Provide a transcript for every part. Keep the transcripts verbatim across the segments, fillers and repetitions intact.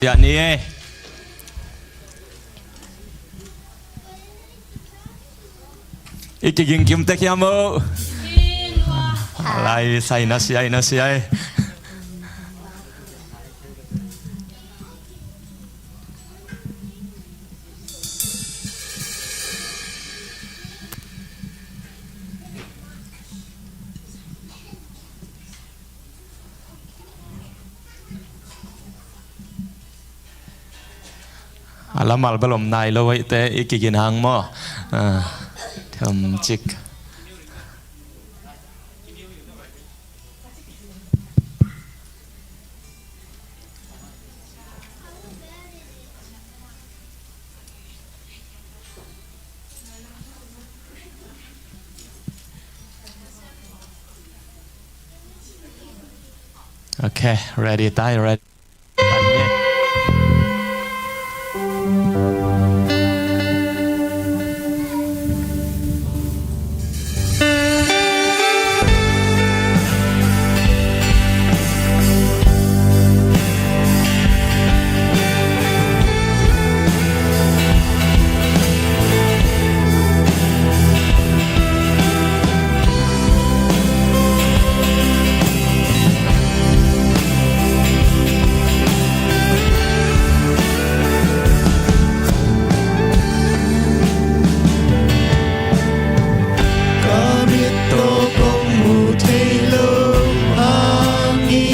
Piak ni e. I kiging kim tek hiam o? Lai, sai na siai, na siai. A lamal bel om nai lo ahih teh i kigin hang maw? Ah, tham cik. Okay, ready, tai, ready. Ka mit tawh kong mu thei lo hang hi.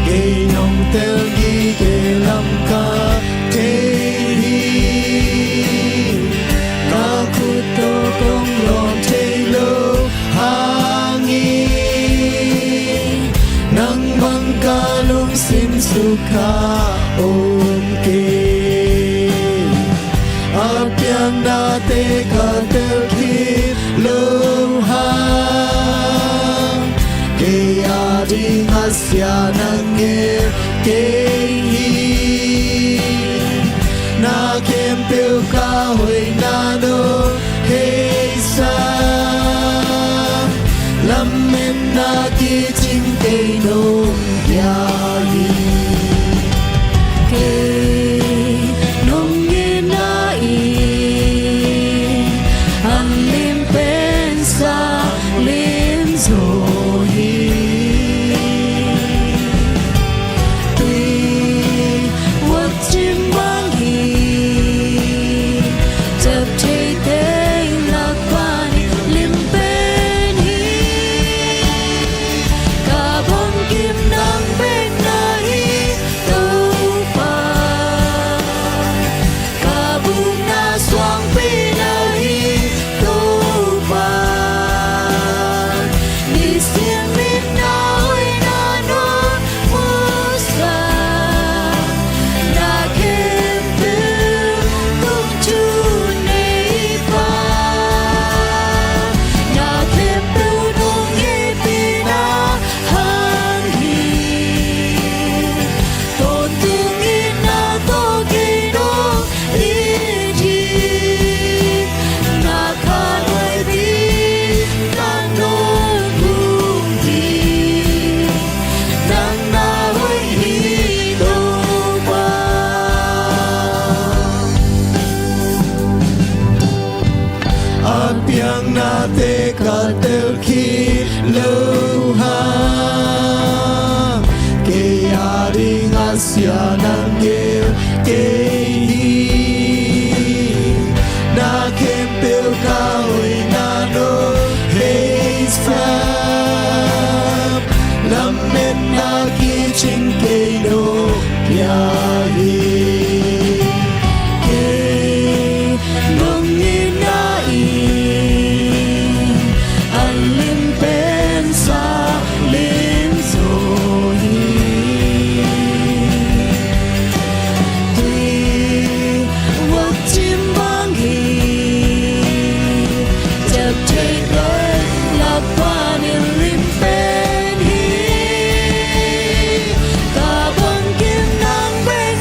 Kei nong tel gige lam ka thei hi. Ka khut tawh kong lawm thei lo hang hi. Nang bang ka lungsim sukha om kei. A piaknate ka telkhin lo hang. Kei ading a sia nang ngel kei hi. Na khempeuh ka hoihna nong heisak. Lametna kicing kei nong pia hi. Kei nong itna in an lim pen sang lim zaw hi. Tui vuak cim bang hi. Ciap thei teng lak panin lim pen hi. Ka bangkim nang bek na hi, Topa. Ka bukna suangpi na hi, Topa. Nisimin na hoihna nong musak. Na khempeuh tung thu nei pa. Na khempeuh nong hehpihna hang hi. Tawntung itna tawh kei nong it hi. Na khan hoih ding nang nong hong hi. Nang na hoih hi, Topa. A piaknate ka telkhin lo hang. Kei ading a sia nang ngel kei hi. Na khempeuh ka hoihna nong heisak. Lametna kicing kei nong pia hi. Kei nong itna in an lim pen sang lim zaw hi. Tui vuak cim bang hi. Ciap thei teng lak panin lim pen hi. Ka bangkim nang bek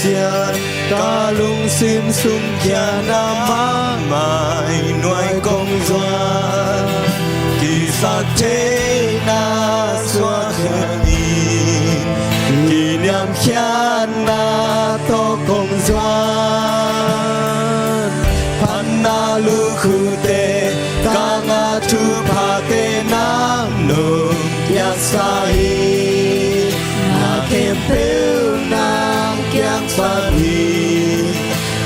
Sian ka lungsim sung khiatna mahmah nuai kong zuan, kisat theihna suak khia in, kiniamkhiatna tawh kong zuan. Phatna lukhute, ka ngah thuphate nang nong piaksa hi. Na khempeuh nang kiang pan hi.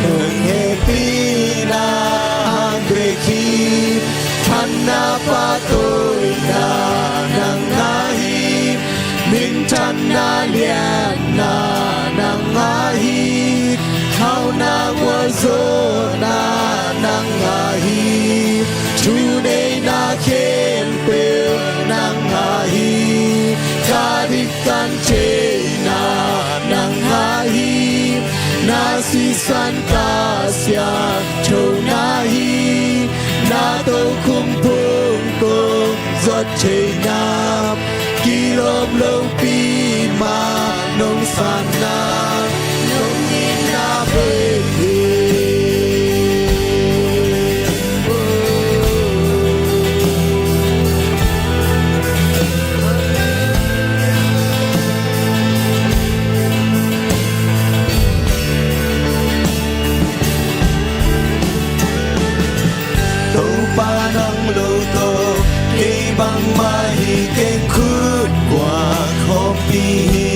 Nong hehpihna hang bek hi. Phatna pahtawina nang ngah hi. Minthanna lianna nang ngah hi. Hauhna gualzawhna nang ngah hi. Thuneihna khempeuh nang ngah hi. Ka diktan theihna nang ngah hi. Na sisan ka siangthona hi. Na tokhom phung kong zot theihna, kilawm lopi mah nong sanna, nong itna bek hi. Topa nang lo tawh kei bangmah hi, kei khut kuang khawmpi hi.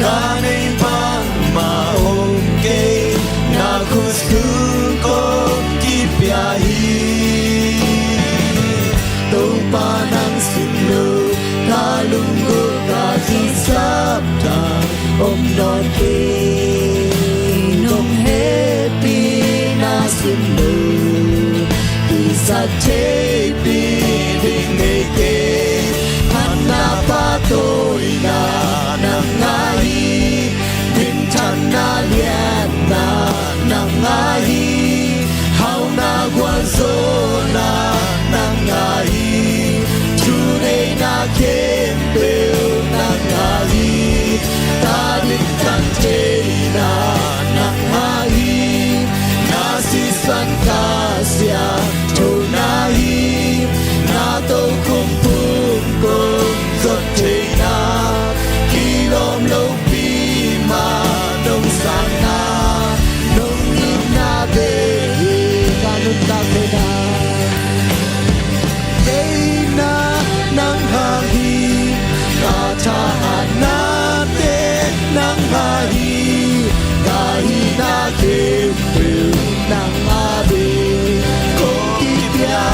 Ka neih bangmah om kei, na khut sung kong kipia hi. Topa nang sim lo, ka lunggulh ka kisap tang om nawn kei. Nong hehpihna sim lo, kisat theihpih ding nei kei. Phatna pahtawina nang ngah hi. Minthanna lianna nang ngah hi. Hauhna gualzawhna nang ngah hi. Thuneihna khempeuh nang ngah hi. Ka diktan theihna nang ngah hi. Na sisan ka siangthona hi. Na tokhom phung kong zot theihna, kilawm lopi mah nong sanna, nong itna bek hi. Ka nuntak theihna, theihna nang ngah hi. Ka thahatnate nang ngah hi. Ka hihna khempeuh nang a ding kong kipia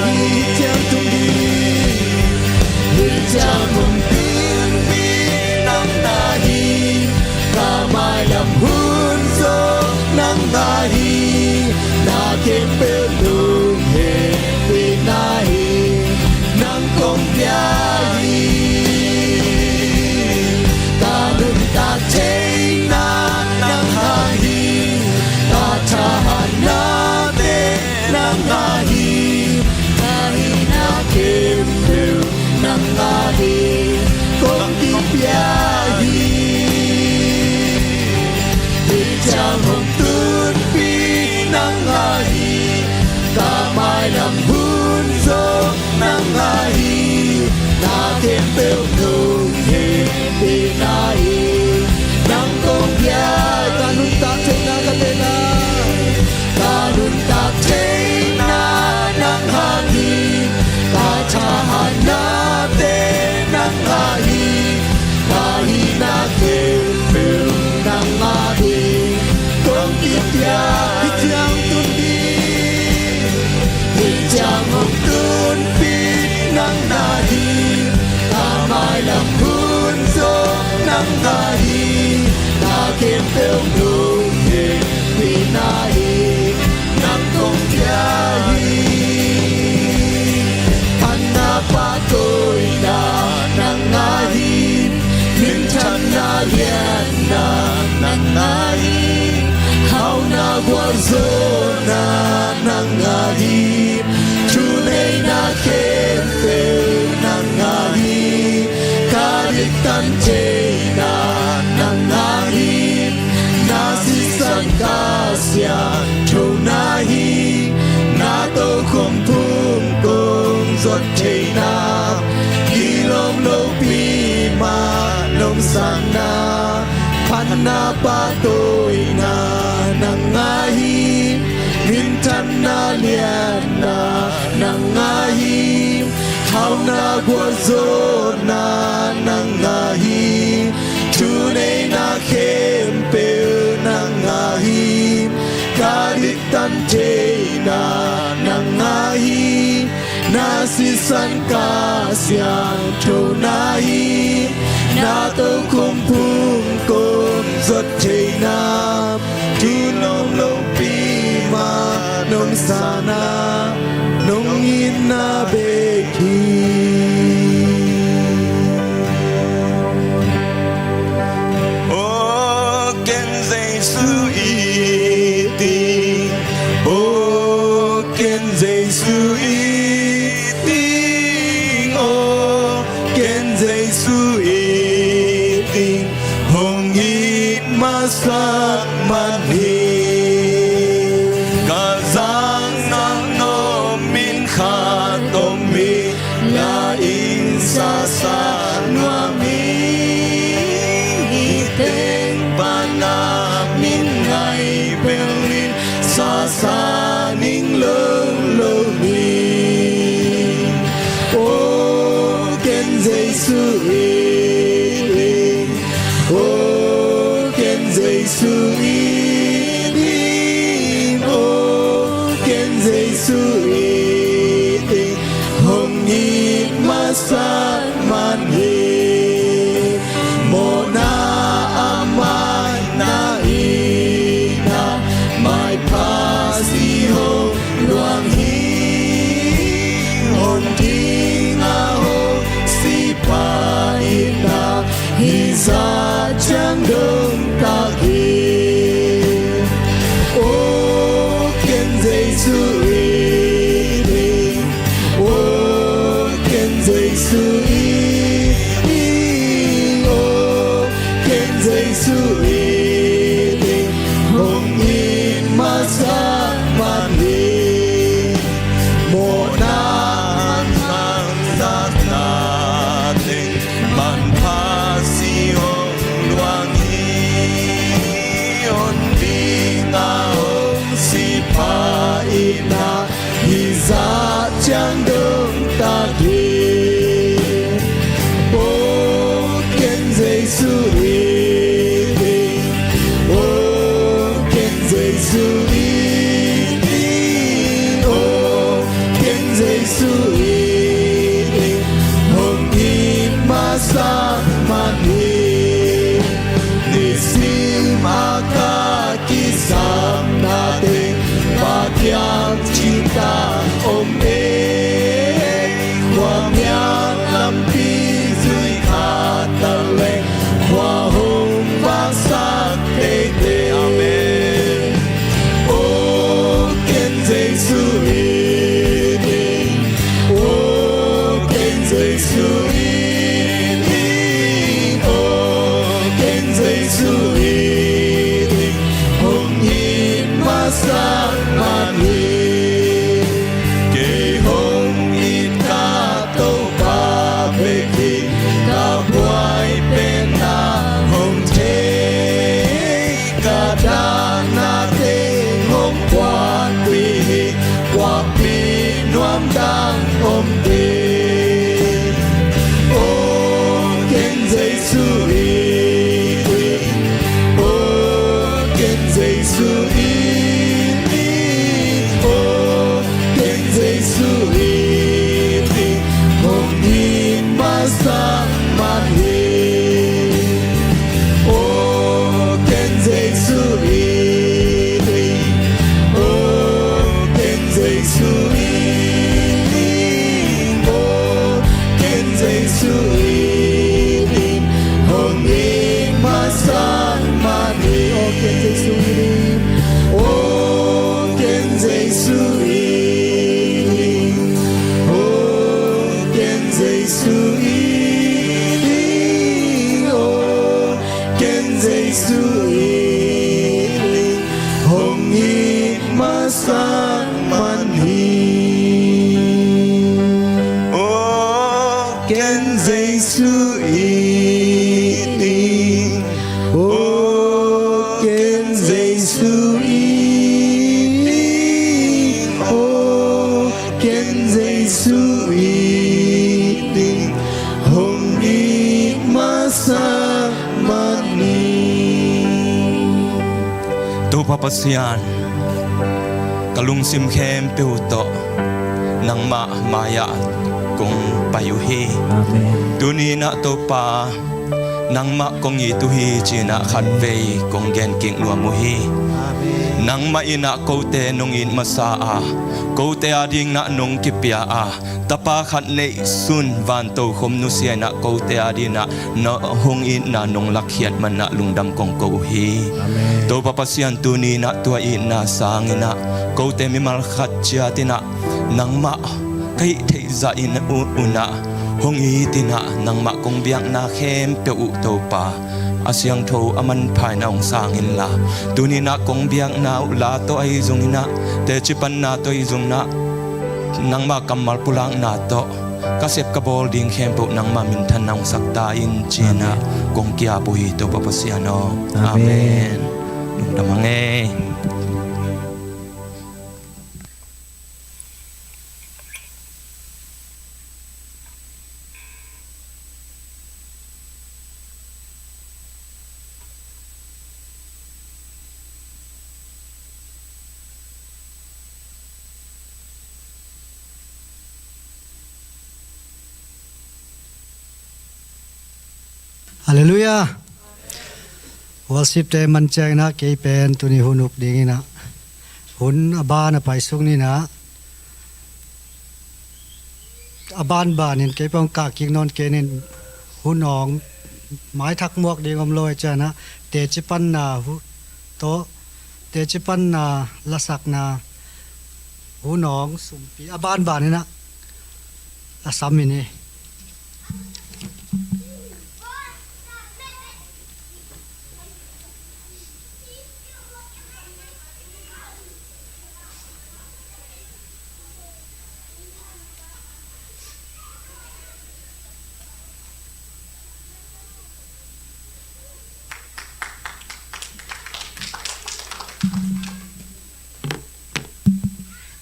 hi. Ciang tung ding, hih ciang hong tunpi nang ngah hi. Ka mailam hun zong nang ngah hi. Na khempeuh nong hehpihna hi. Nang kong pia hi. Ka nuntak theihna nang ngah hi. Ka thahatnate nang ngah hi. Ka hihna khempeuh nang a ding kong kipia hi. Hih ciang hong tunpi nang ngah hi. Ka mailam hun zong nang ngah hi. Na khempeuh nong hehpihna hi. Nang kong pia hi. Ka nuntak theihna ka tenna, ka nuntak theihna nang ngah hi. Ka thahatnate nang ngah hi. Ka hihna khempeuh nang a ding kong kipia hi. Hih ciang tunpi, hih ciang hong tunpi nang ngah hi. Ka mailam hun zong nang ngah hi. Na khempeuh nong hehpihna hi. Nang kong pia hi. Phatna pahtawina nang ngah hi. Minthanna lianna nang ngah hi. Hauhna gualzawhna nang ngah hi. Thuneihna khempeuh nang ngah hi. Ka diktan theihna nang a theihna, kilawm lopi mah nong sanna, phatna pahtawina nang ngah hi, minthanna liatna nang ngah hi, hauhna gualzawhna nang ngah hi, thuneihna khempeuh nang ngah hi, ka diktan theihna nang ngah hi, na sisan ka siangthona hi, na tokhom phung kong zot theihna, thu nawng lopi mah nong sanna, nong itna bek hi. O ken Jesu it ing, o ken Jesu it ing, o ken Jesu it ing, hong it masak man hi. Ka zang zang nop min khat om hi, na inn sasa nuam hi. Hi teng pana min ngai bel in, sasa ning lo lo hi. O ken Jesu it ing, o ken Jesu it ing, o ken Jesu it ing, hong it masak man hi. Mawhna a maina, itna maipha si hong luang hi. Hong ding a hong si pa itna, hih zah ciang dong tak hi. O ken Jesu it ing, o ken Jesu it ing, o ken Jesu it ing, hong it masak man hi. Mawhna a mangsakna teng manpha si hong luang hi. Hong ding a hong si pa itna, hih zah ciang dong tak hi. O ken Jesu it ing, o ken Jesu it ing, o ken Jesu it ing, hong it masak man hi. Nisim a ka kisapna teng, Pathian cihtak om e. Khuamial lampi zui kha taleng, khua hong vaksak teitei. Amen. O ken Jesu it ing, o ken Jesu it ing, o ken Jesu it ing, hong it masak man hi. Kei hong it ka Topa bek hi, ka buai penna hong thei, ka dahna teng hong puakpih hi, puakpih nuam dang om kei. O ken Jesu it ing, o ken Jesu it ing, o ken Jesu it ing, hong it masak man hi. O ken Jesu it ing, o ken Jesu it ing, o ken Jesu it ing, hong it masak man hi. O ken Jesu it ing, o ken Jesu it ing, o ken Jesu it ing, o ken Jesu it ing, hong it masak man hi. Pa Pasian, ka lungsim khempeuh tawh nangmah mai-ah kong pai uh hi. Amen. Tuni-in ah Topa, nangmah kong it uh hi ci-in ah khatvei kong gen kik nuam uh hi. Amen. Nangmah in ah kote nong it masa a, kote adingin ah nong kipia a, Tapa khat neihsun van tokhom nusia-in ah kote adingin ah na hong itna nong lakkhiat manin ah lungdam kong ko uh hi. Amen. Topa Pasian, tuni-in ah tua itna sangin ah kote mimal khat ciatin ah nangmah ka hih theih zahin uh, un ah hong itin ah nangmah kong biakna khempeuh uh Topa, a siangtho a manpha in ah hong sang inla, tuni-in ah kong biakna uh la tawh ahi zongin ah, teci panna tawh ahi zongin ah, nangmah kammal pulakna tawh ka sep ka bawl ding khempeuh nangmah minthanna hong sak ta in ci-in ah, amen, kong ki-ap uh hi Topa Pasian aw. Amen. Amen. Lungdam hang e. Halleluiah. Worship te man ciangin ah kei pen tuni hun uk dingin ah hun a ban a paisuk ni-in ah, a banbanin kei pawng kah kik nawn kei ning. Hun awng maithak muak ding om lo e ciangin ah, teci panna hu tawh, teci panna lasakna, hun awng sumpi a banbanin ah a sam in hi.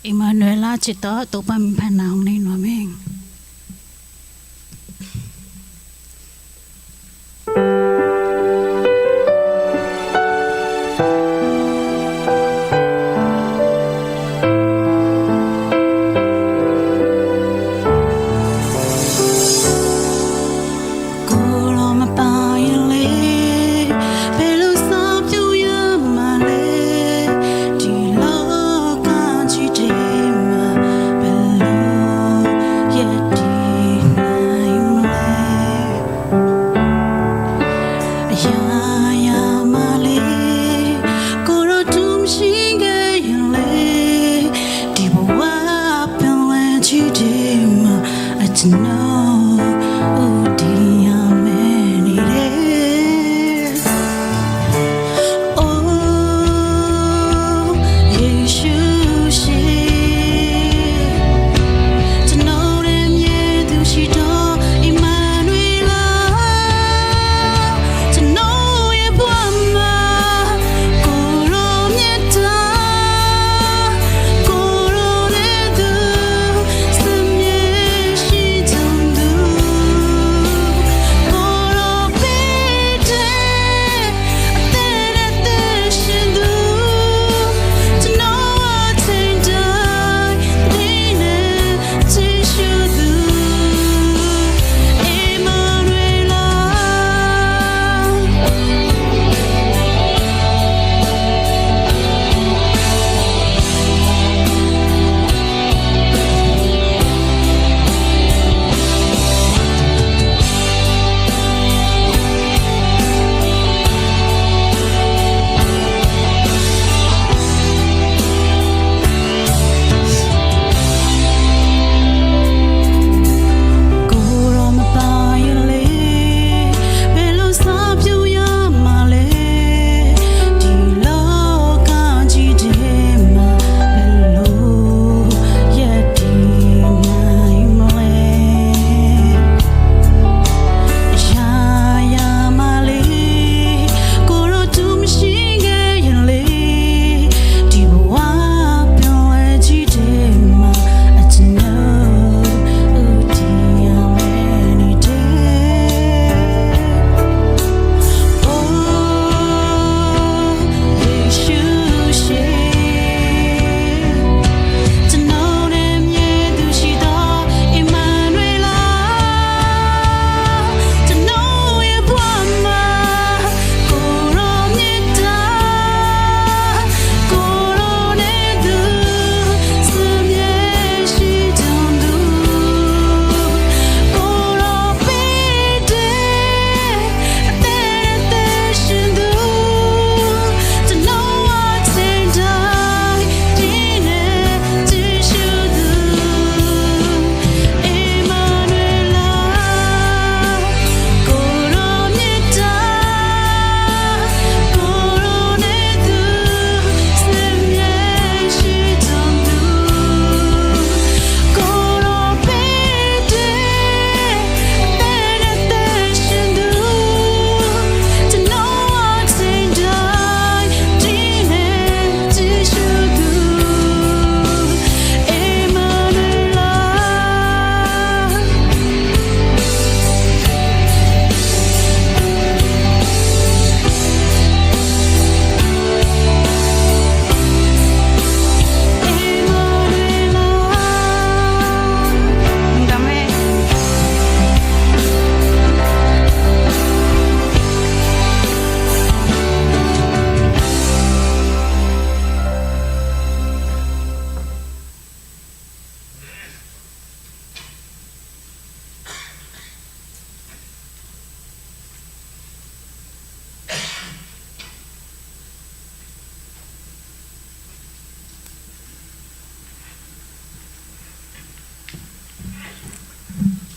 Emmanuel a ci tawh Topa min phatna hong nei nuam ing.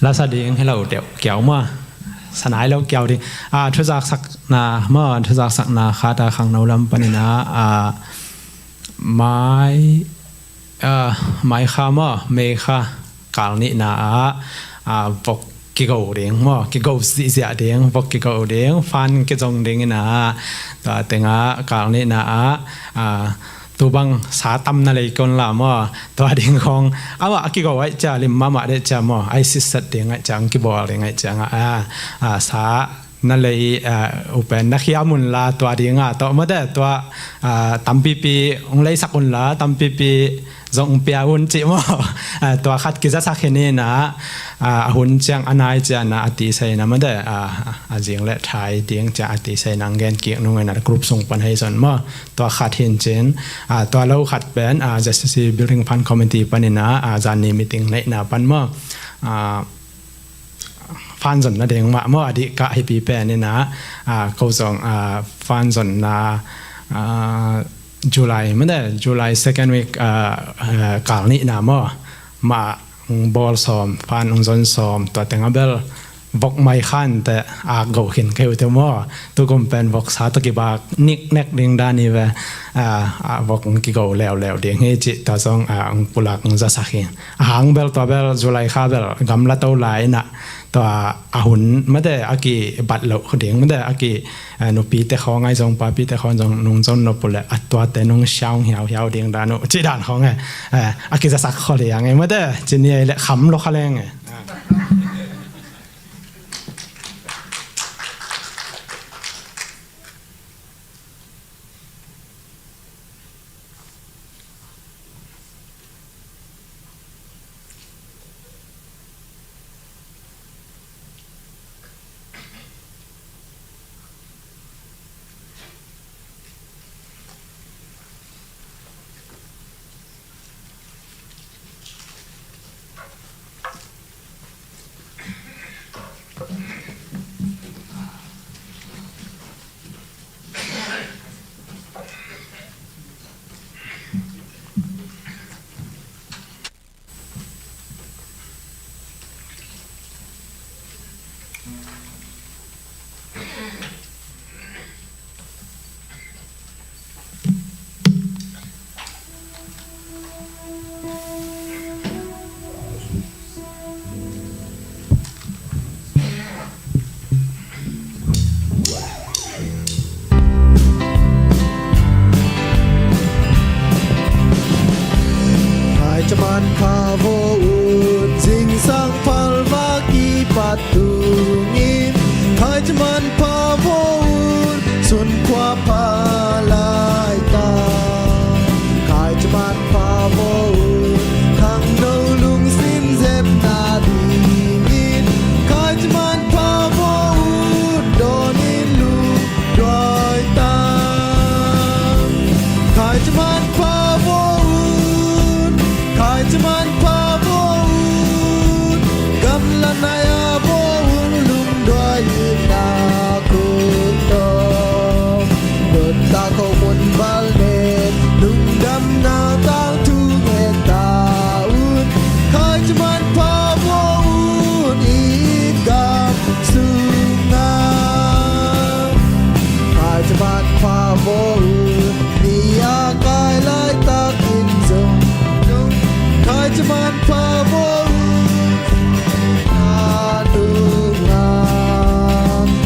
Lasa ding hi lo deuh kiau maw? Sa nai lo kiau ding. A, thuzaksakna maw, thuzaksakna khat a khangno lam panin a, a, mai, a, mai kha maw, mei kha kal nihna ah, a, vok kigo ding maw, kigo zihziah ding, vok kigo ding, fan kizong ding ina, tua tengah kal nihna ah, a, tu bang sa tam na lei kon la maw, tua ding khong amah a kigo aih cia lim mahmah deh cia maw, ai sitset ding aih cia, ang kibawl ding aih cia ngah a, a, sa na lei, a, upen na khiam un la tua ding a tawh mate tua, a, tampipi ong leisak un la tampipi zong pia un cih maw? A, tua khat kizasak hi ni na, a, a hun ciang a nai ciang na a tisai na mate, a, a zing le thai ding ciang a tisai na ang gen kik nung ina group sung pan hei zon maw? Tua khat hin cin, a, tua lo khat pen, a, Z C C Building Fund Committee panin a, a, zan ni meeting neihna pan maw? A, fan zonna ding mah maw, a dih kah hipi pen ina, a, ko zong, a, fan zonna, a, July mate, July second week, a, a, kal nihna maw, mah ong bawl sawm, fan ong zon sawm, tua tengah bel vok mai khan te ak go khin keu te maw, tukum pen vok sa tawh kibak niknek ding dan hi ve, a, a, vok ong kigo leuleu ding hi cih tua zong, a, ong pulak ong zasak hi. A hang bel tua bel July kha bel gamla to lai na tua a hun mate a kibat loh ding mate a ki, eh, nupite khawng ai zong papite khawng zong nung zon nop uh le a tuate nung siaung hiauhiau ding dan uh cih dan khawng e, eh, a kizasak khol hi ang e mate cini ai le kham lo kha leng e. Khai caman pha vaw un, zingsang phalva kipat tungin. Khai caman pha vaw un, sun khua pha laitak. Khai caman pha vaw un, khangno lungsim zepna dingin. Khai caman pha vaw un, dawn in lungduai ta. Khai caman pha vaw un, khai caman pha vaw un, gamla nai a vaw un, lungduai itna khut tawh. Nuntak khawh mun bal nen, lungdamna tangthu ngen ta un. Khai caman pha vaw un, i it gam sungah. Khai caman pha vaw un, ni a kai laitakin zong. Khai caman pha vaw un, a nungah.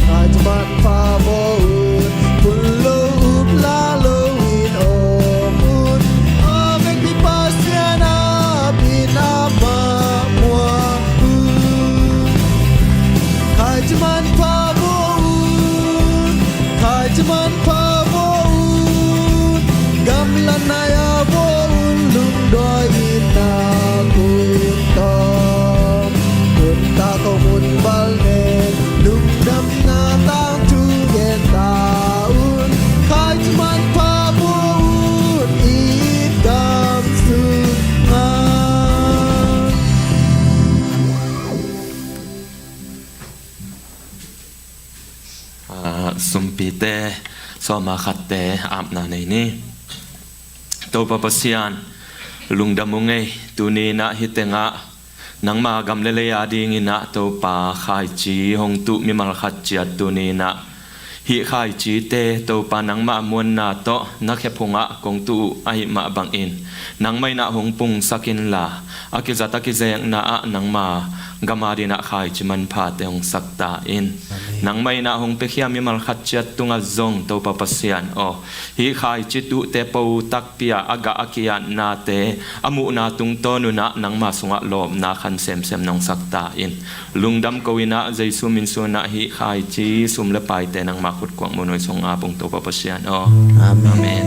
Khai caman pha vaw un, phun lo up la lo in om un. A vekpi Pasian a bin amah muang un. Khai caman pha vaw un, khai caman pha vaw un, gamla nai a vaw un, lungduai itna khut tawh. Nuntak khawh mun bal nen, lungdamna tangthu ngen ta un. Khai caman pha vaw un, i it gam sungah. Ah, sumpite, sawma khatte apna nei ni. Topa Pasian, lungdam ung ei, tuni-in ah hih tengah Nangma gam le lei adingin ah Topa khaici hong tuh mimal khat ciat tuni-in ah hih khaicite Topa nangmah muanna tawh na khe phungah kong tuh uh ahih mah bangin nangmah in ah hong pungsak inla, a kizat a kizekna ah nangma gam adingin ah khaici manphate hong sak ta in. Amen. Nangmah in ah hong piakhia mimal khat ciat tungah zong Topa Pasian aw, hih khaici tuhte po takpi-a a gah a ki-atnate a muhna tungtawn un ah nangma sungah lawpna khan semsem nong sak ta in. Lungdam ko in ah Jesu min suang in ah hih khaici sum le paite nangma khutkuang muanhuai sungah ap ung Topa Pasian aw. Amen. Amen.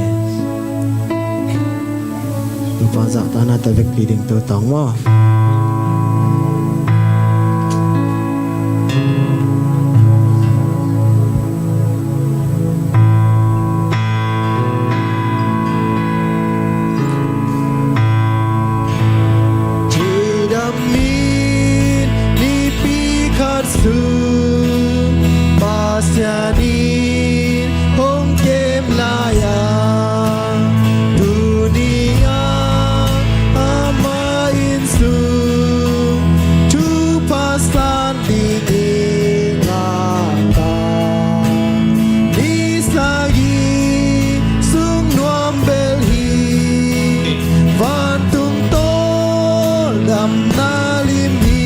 Topa zahtakna tawh vekpi ding tu tawng maw? Thudam in nipi khat sung Pasian in hong kem lai-a, tuni-a amah inn sung thupha san ding i ngah ta. Ni sagih sung nuam bel hi, vantung tawldamna lim hi.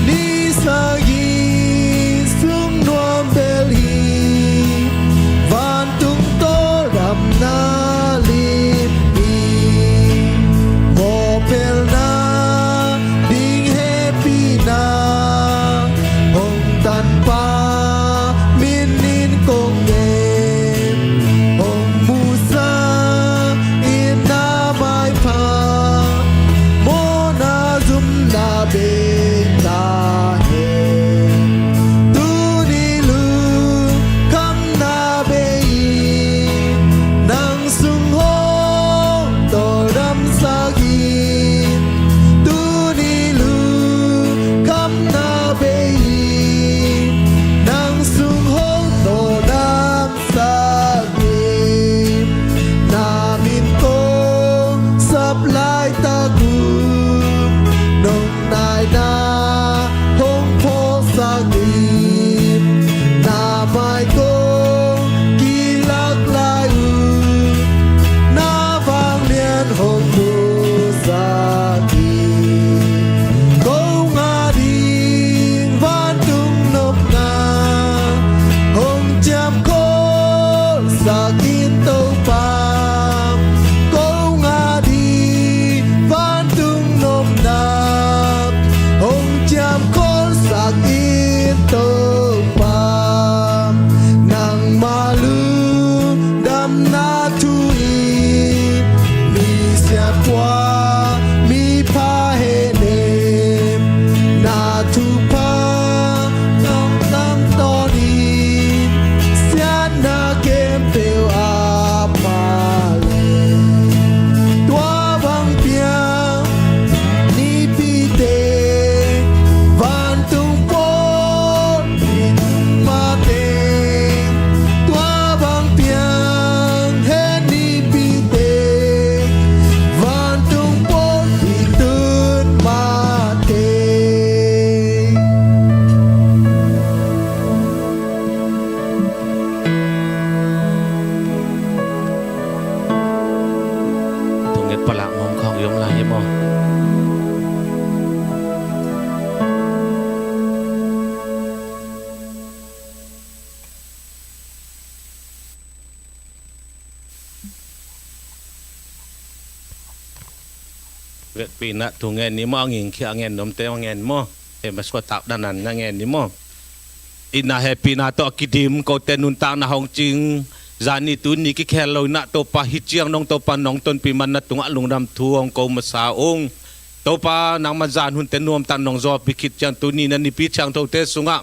Ni sagih sung nuam bel hi, vantung tawldamna lim hi. Mawhpelna ding hehpihna hong tanpa min in kong ngen, hong musak in na maipha mawhna zumna bei ta hen. Tuni lungkhamna bei in nang sung hong tawldamsak in. Tuni lungkhamna bei in nang sung hong tawldamsak in. Na min kong sap laitak un nong naina hong phawksak in. Na mai kong kilak lai un na vanglian hong musak in. Ko ngah ding vantung nopna hong ciamkholsak in Topa. Ko ngah ding vantung nopna hong ciamkholsak in Topa. Nangma lungdamna thu in misiat kua mipha hehnem, na thupha nong tangtawn in siatna khempeuh a pha leh. Tua bang piang nipite vantung pawl i tun mate. Tua bang piang heh nipite vantung pawl i tun mate. Thunget palak ngawm khawng i om lai hi maw? Vekpi-in ah thu ngen ni maw, a ngingkhia a ngen nuamte maw ngen maw? Ei masuahtak danan na ngen ni maw? Itna hehpihna tawh a kidim kote nuntakna hong cing, zani tuni kikhel lo-in ah Topa hih ciang dong Topa nong tonpih man na tungah lungdam thu hong ko masa ung. Topa nangman zan hunte nuamtak nong zawhpih khit ciang tuni na nipi ciangthote sungah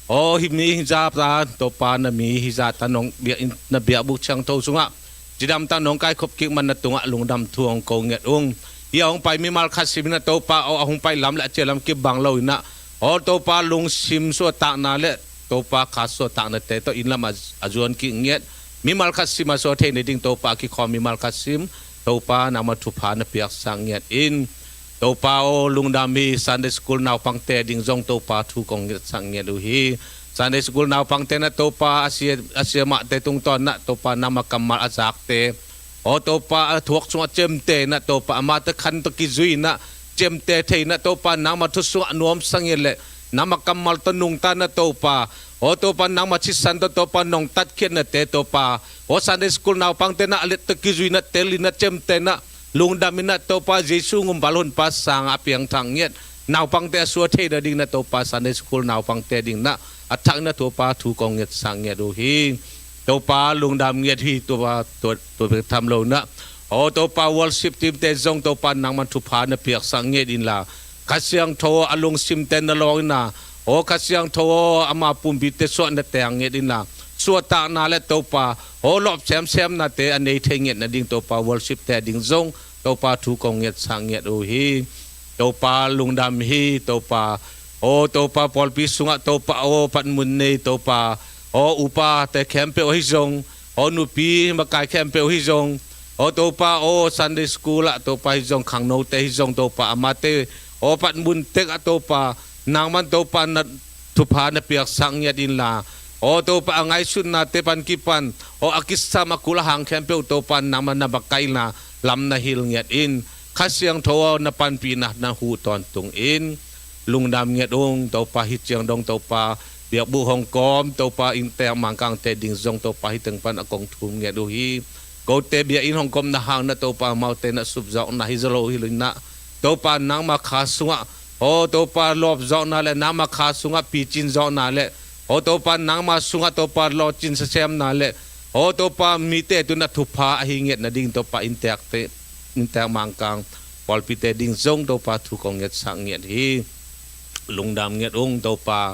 aw, hih mi hih zah ta, Topa na mi hih zah ta nong biak in, na biakbuk ciangtho sungah cidamtang nong kaikhop kik man na tungah lungdam thu hong ko ngiat ung. Hih a hong pai mimal khat sim in ah Topa aw, a hong pai lam le a ciah lam kibang lo-in ah aw Topa lungsim suahtakna le Topa kha suahtaknate tawh inn lam a, a zuan kik ngiat mimal khat sim a suah theih nading Topa a kikhawm mimal khat sim Topa nangma thupha na piaksak ngiat in. Topa aw, lungdam hi. Sunday school naupangte ding zong Topa thu kong ngetsak nget uh hi. Sunday school naupangte na Topa a sia, a sia mahte tungtawn na Topa nangma kammal a zakte, aw Topa a thuak sungah ciamte na Topa amate khan tawh kizui na ciamte thei na Topa nangma thu sungah nuamsa nget le nangma kammal tawh nungta na Topa, aw Topa nangma sisan tawh Topa nong tatkhiatnate Topa, aw Sunday school naupangte na a let tawh kizui na tel in na ciamte na lungdam in na Topa Jesu ngumval honpa sangah a piangthak nget naupangte a sua thei nading na Topa Sunday school naupangte ding na a thak na Topa thu kong ngetsak nget uh hi. Topa lungdam nget hi. Topa tua, tua bek tham lo na, aw Topa worship teamte zong Topa nangman thupha na piaksak nget inla, Kha Siangtho a lungsimte na lawng in na, aw Kha Siangtho aw ama pumpite suah na teng nget inla, suahtakna le Topa aw lawp semsemnate a nei thei nget nading Topa worshipte ding zong Topa thu kong ngetsak nget uh hi. Topa lungdam hi. Topa aw Topa pawlpi sungah Topa aw panmun nei Topa aw upate khempeuh ahi zong, aw nupi makai khempeuh ahi zong, aw Topa aw Sunday school ah Topa hi zong khangnote hi zong Topa amate aw panmun tek ah Topa nangman Topa na thupha na piaksak nget inla, aw Topa a ngaihsutnate pan kipan aw a kisam a kul a hang khempeuh Topa nangman na makaihna lam na hil nget in. Kha Siangtho aw na panpihna na huh tawntung in. Lungdam nget ung Topa hi ciang dong Topa biakbuh hong kawm Topa inntek Mangkangte ding zong Topa hi teng pan a kong thum nget uh hi. Kote biakinn hong kawmna hang na Topa amaute na supzawkna hi zaw lo hi lo in na Topa nangma kha sungah aw Topa lawpzawkna le nangma kha sungah picin zawkna le aw Topa nangma sungah Topa lawcin sasemna le aw Topa mite tun a thupha ahi nget nading Topa inntekte, inntek Mangkang pawlpite ding zong Topa thu kong ngetsak nget hi. Lungdam nget ung Topa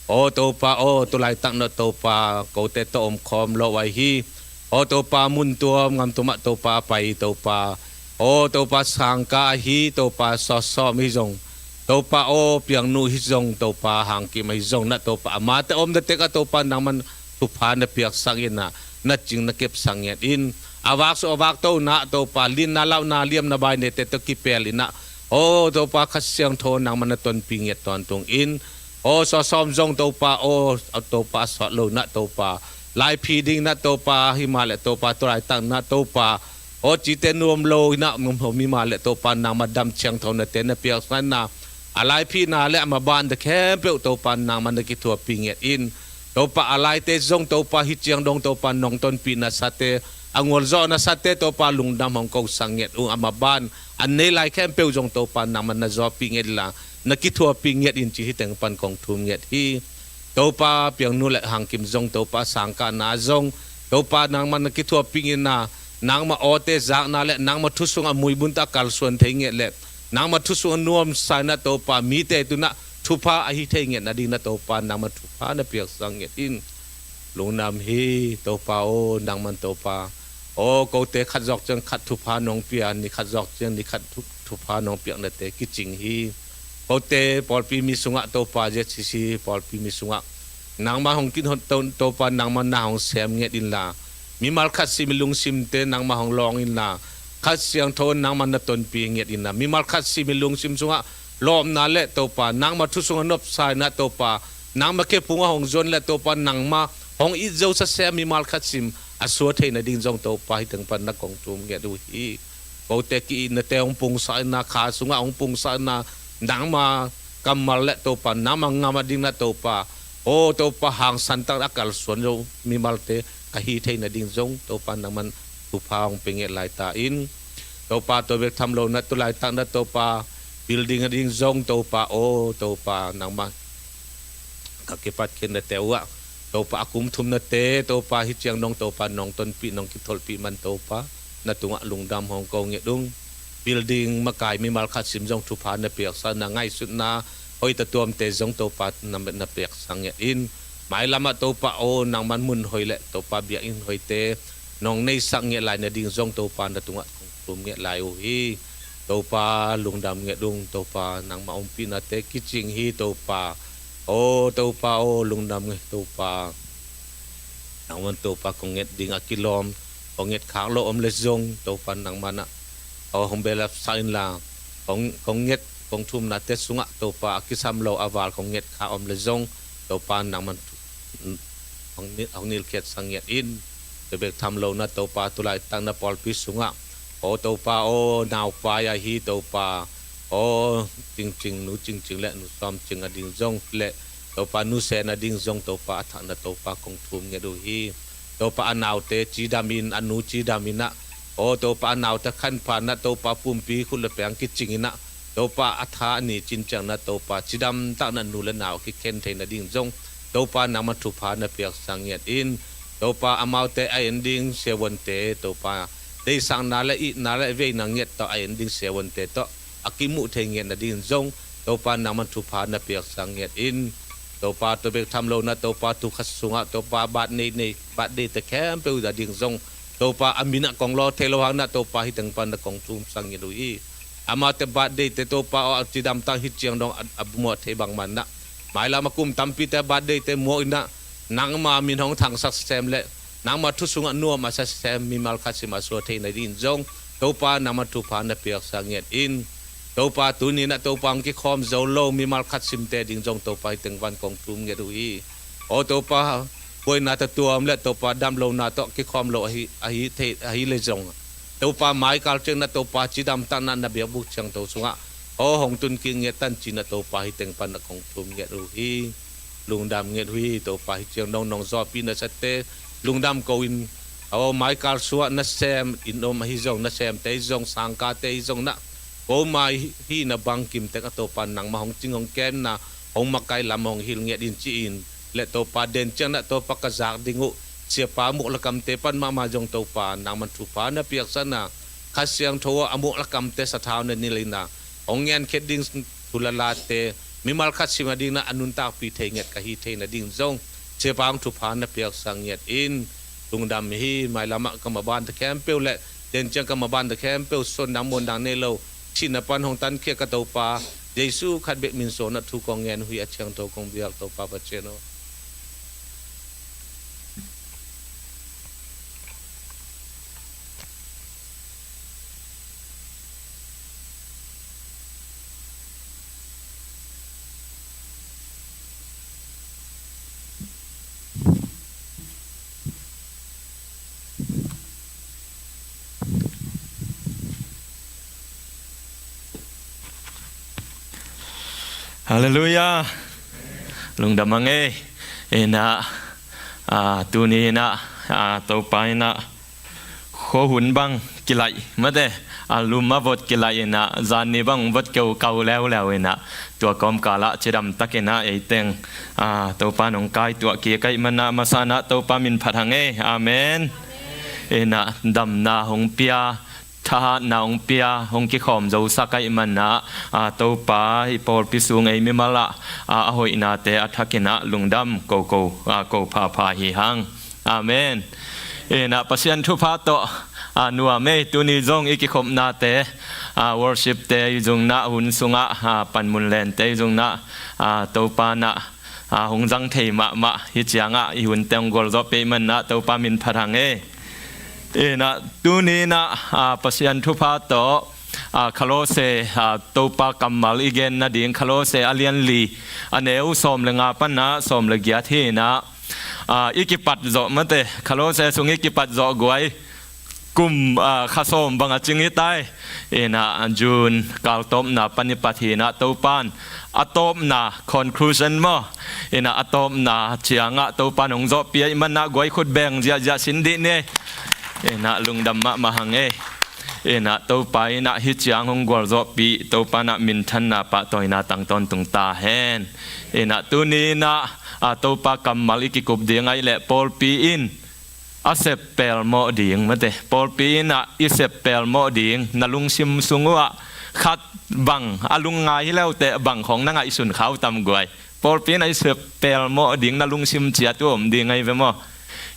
aw Topa aw tulaitak na Topa kote tawh omkhawm lo ahi hi. Aw Topa muntuam ngamtumah Topa pai Topa aw Topa sangka ahi Topa sawsawm hi zong Topa aw piangnu hi zong Topa hangkim ahi zong na Topa amate omna tek ah Topa nangman thupha na piaksak in na na cing na kepsak nget in. A vak sawh a vak to na Topa linna lauhna liamna bainete tawh kipel in na aw Topa Kha Siangtho nangman na tonpi nget tawntung in. Aw sawsawm zong Topa aw Topa a sawt lo na Topa laiphi ding na Topa hi mah le Topa tulaitak na Topa aw cite nuam lo hi na nuam ho mi mah le Topa nangma dam ciangtho nate na piaksan na a laiphina le a maban te khempeuh Topa nangma na kithuapi nget in. Topa a laite zong Topa hi ciang dong Topa nong tonpih nasate a ngualzawh nasate Topa lungdam hong kosak nget ung a maban an nei lai khempeuh zong Topa nangma na zawpi nget inla na kithuapi nget in ci hi teng pan kong thum nget hi. Topa piangnu le hangkim zong Topa sangkahna zong Topa nangma na kithuapi nget inla nangma awte zakna le nangma thu sungah muibun tawh a kalsuan thei nget le nangma thu sungah nuamsa in na Topa mite tun ah thupha ahi thei nget nading na Topa nangma thupha na piaksak nget in. Lungdam hi Topa aw nangman Topa aw kote khat zawk ciang khat thupha nong pia ni khat zawk ciang ni khat thu, thupha nong piaknate kicing hi. Kote pawlpi mi sungah Topa Z C C pawlpi mi sungah nangma hong kithon Topa nangma na hong sem nget inla mimal khat sim i lungsimte nangma hong lawng inla Kha Siangtho nangma na tonpi nget inla mimal khat sim i lungsim sungah lawpna le Topa nangma thu sungah nopsa in na Topa nangma khephung ah hong zuan le Topa nangma hong it zo sasem mimal khat sim a sua thei nading zong Topa hi teng pan na kong thum nget uh hi. Kote ki-itnate hong pungsak in na kha sungah hong pungsak in na nangma kammal le Topa nangma ngam a ding na Topa aw Topa hangsan tak a kalsuan zo mimalte ka hi thei nading zong Topa nangman thupha hong pe nget lai ta in. Topa tua bek tham lo na tulaitak na Topa building a ding zong Topa aw Topa nangma ka kipat khin nate uh ah Topa a kum thum nate Topa hi ciang dong Topa nong tonpih nong kitholhpih man Topa na tungah lungdam hong ko nget ung. Building makai mimal khat sim zong thupha na piaksa na ngaihsutna hoih tatuamte zong Topa na, na piaksa nget in. Mailam ah Topa aw nangman mun hoih le Topa biakinn hoihte nong neisak nget lai nading zong Topa na tungah kong thum nget lai uh hi. Topa lungdam nget ung Topa nangma ompihnate kicing hi Topa aw Topa aw lungdam nget Topa. Nangman Topa kong nget ding a kilawm kong nget khak lo om le zong Topa nangman ah aw hong belap sak inla kong, kong nget, kong thumnate sungah Topa a kisam lo a val kong nget kha om le zong Topa nangman thu, hong ni-, hong nilkhiatsak ngiat in. Tua bek tham lo na Topa tulaitak na pawlpi sungah, aw Topa, aw naupai ahi Topa, aw Cingcing, Nu Cingcing le Nu Sawm Cing a ding zong le Topa Nu Sen a ding zong Topa a thak na Topa kong thum ngiat uh hi. Topa a naute cidam in, a nu cidam in ah, aw Topa a naute khanpha na Topa pumpi khut le peng kicing in ah, Topa a tha a ni cin ciang na Topa cidamtak na nu le nau a kikhen thei nading zong Topa nangma thupha na piaksak ngiat in. Topa amaute a en ding siavuante Topa deihsakna le itna le veina ngiat tawh a en ding siavuante tawh a kimuh thei ngiat nading zong Topa nangma thupha na piaksak ngiat in. Topa tua bek tham lo na Topa thu khat sungah Topa bat nei nei bat deite khempeuh a ding zong Topa a min ah kong law thei lo hang na Topa hih teng pan na kong thumsak ngiat uh hi. Amaute bat deite Topa aw a cidamtak hih ciang dong a, a muah thei bangman na mailam a kum tampite bat deite muak in na nangma min hong thangsak sem le nangma thu sungah nuam a sa sem mimal khat sim a suah thei nading zong Topa nangma thupha na piaksak ngiat in. Topa tuni na Topa hong kikhawm zo lo mimal khat simte ding zong Topa hih teng van kong thum ngiat uh hi. Aw Topa, buaina tawh tuam le Topa damlohna tawh kikhawm lo ahi, ahi thei, ahi le zong Topa maikal ciang na Topa cidamtak na na biakbuk ciangtho sungah aw hong tun kik ngiat tan ci na Topa hih teng pan na kong thum ngiat uh hi. Lungdam ngiat uh hi. Topa hih ciang dong nong zawhpih nasate lungdam ko in, aw maikal suah nasem, inn om ahi zong nasemte ahi zong sangkate ahi zong na ko mai hih na bangkim tek a Topa nangma hong cing hong kemna hong makai lam hong hil ngiat in ci in. Le Topa den ciang na Topa ka zak ding uh siapa muk lakamte pan mahmah zong Topa nangman thupha na piaksak na Kha Siangtho a muk lakamte sathau na nilh in na hong ngenkhiat ding thu le late mimal khat sim a ding na a nuntakpih thei ngiat ka hi thei nading zong siapa hong thupha na piaksak ngiat in. Lungdam hi. Mailam ah ka mabante khempeuh le den ciang ka mabante khempeuh suan dang muan dang nei lo thihna pan hong tankhia ka Topa Jesu khat bek min suang na thu kong ngen uh hi. A ciangtho kong biak Topa Pasian aw. Halleluiah. Lungdam a ngei. Ina, ah, tuni ina, ah, Topa ina khuahun bang kilaih mate, a lum a vot kilaih ina zanni bang vot keu kau leuleu ina tua kawmkal ah cidam tak ina eiteng, ah, Topa nong kaituah kik aih mana masa na Topa min phat hang ei. Amen. Ina damna hong pia, thahatna hong pia, hong kikhawm zosak aih mana, ah, Topa i pawlpi sung ei mimal ah, ah, a hoihnate a thak ina lungdam ko ko, ah, ko phapha hi hang. Amen. Ina Pasian thupha tawh, ah, nuam ei tuni zong i kikhopnate, ah, worship te i zungna hun sungah, ah, panmun lente i zungna, ah, Topa na, ah, hong zang thei mahmah hi ciangah i hunte hong gualzawh pei mana Topa min phat hang ei. Ina tuni na, ah, Pasian thupha tawh, ah, Kolose, ah, Topa kammal i gen nading Kolose a lian li a neu sawm le nga pana sawm le giat hi ina, ah, i kipat zawh mate, Kolose sung i kipat zawh guai kum, ah, kha sawm bang a cing i tai. Ina June kal tawpna pan i pat hi ina Topan a tawpna conclusion maw, ina a tawpna ciangah Topan hong zawhpih aih mana guai khut beng ziahziah sin dih ni. Ina lungdam mahmah hang ei. Ina Topa ina hi ciang hong gualzawhpih Topa na minthanna pahtawina tang tawntung ta hen. Ina tuni ina, ah, Topa kammal i kikup ding aih leh pawlpi in a sep pelmawh ding mate, pawlpi ina i sep pelmawh ding na lungsim sung uh ah khat bang a lungngai hi leuteh bang khawng na ngaihsun kha uh tam guai. Pawlpi ina i sep pelmawh ding na lungsim ciat uh om ding ahi ve maw?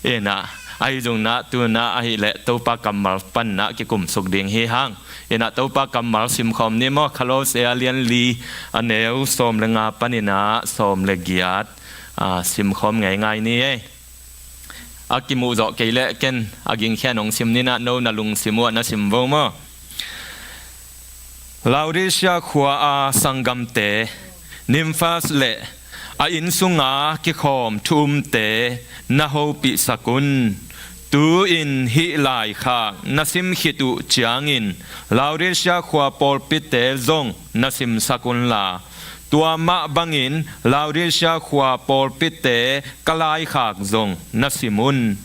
Ina ahi zungna tuna ahih leh Topa kammal panna kikumsuk ding hi hang. Ina Topa kammal simkhawm ni maw, Kolose a lian li a neu sawm le nga panina sawm le giat, ah, simkhawm ngeingai ni ei. A kimuh zawh kei leh ken a gingkhian hong sim nina no na lungsim uh ah na sim vo maw? Laodicea khua-a sanggamte, Nimfas le a inn sunga kikhawm thu-umte na hopihsak un. Tu-in hih laikhak na sim khit uh ciangin Laodicea khua pawlpite zong na simsak unla, tua mah bangin Laodicea khua pawlpite ka laikhak zong na sim un.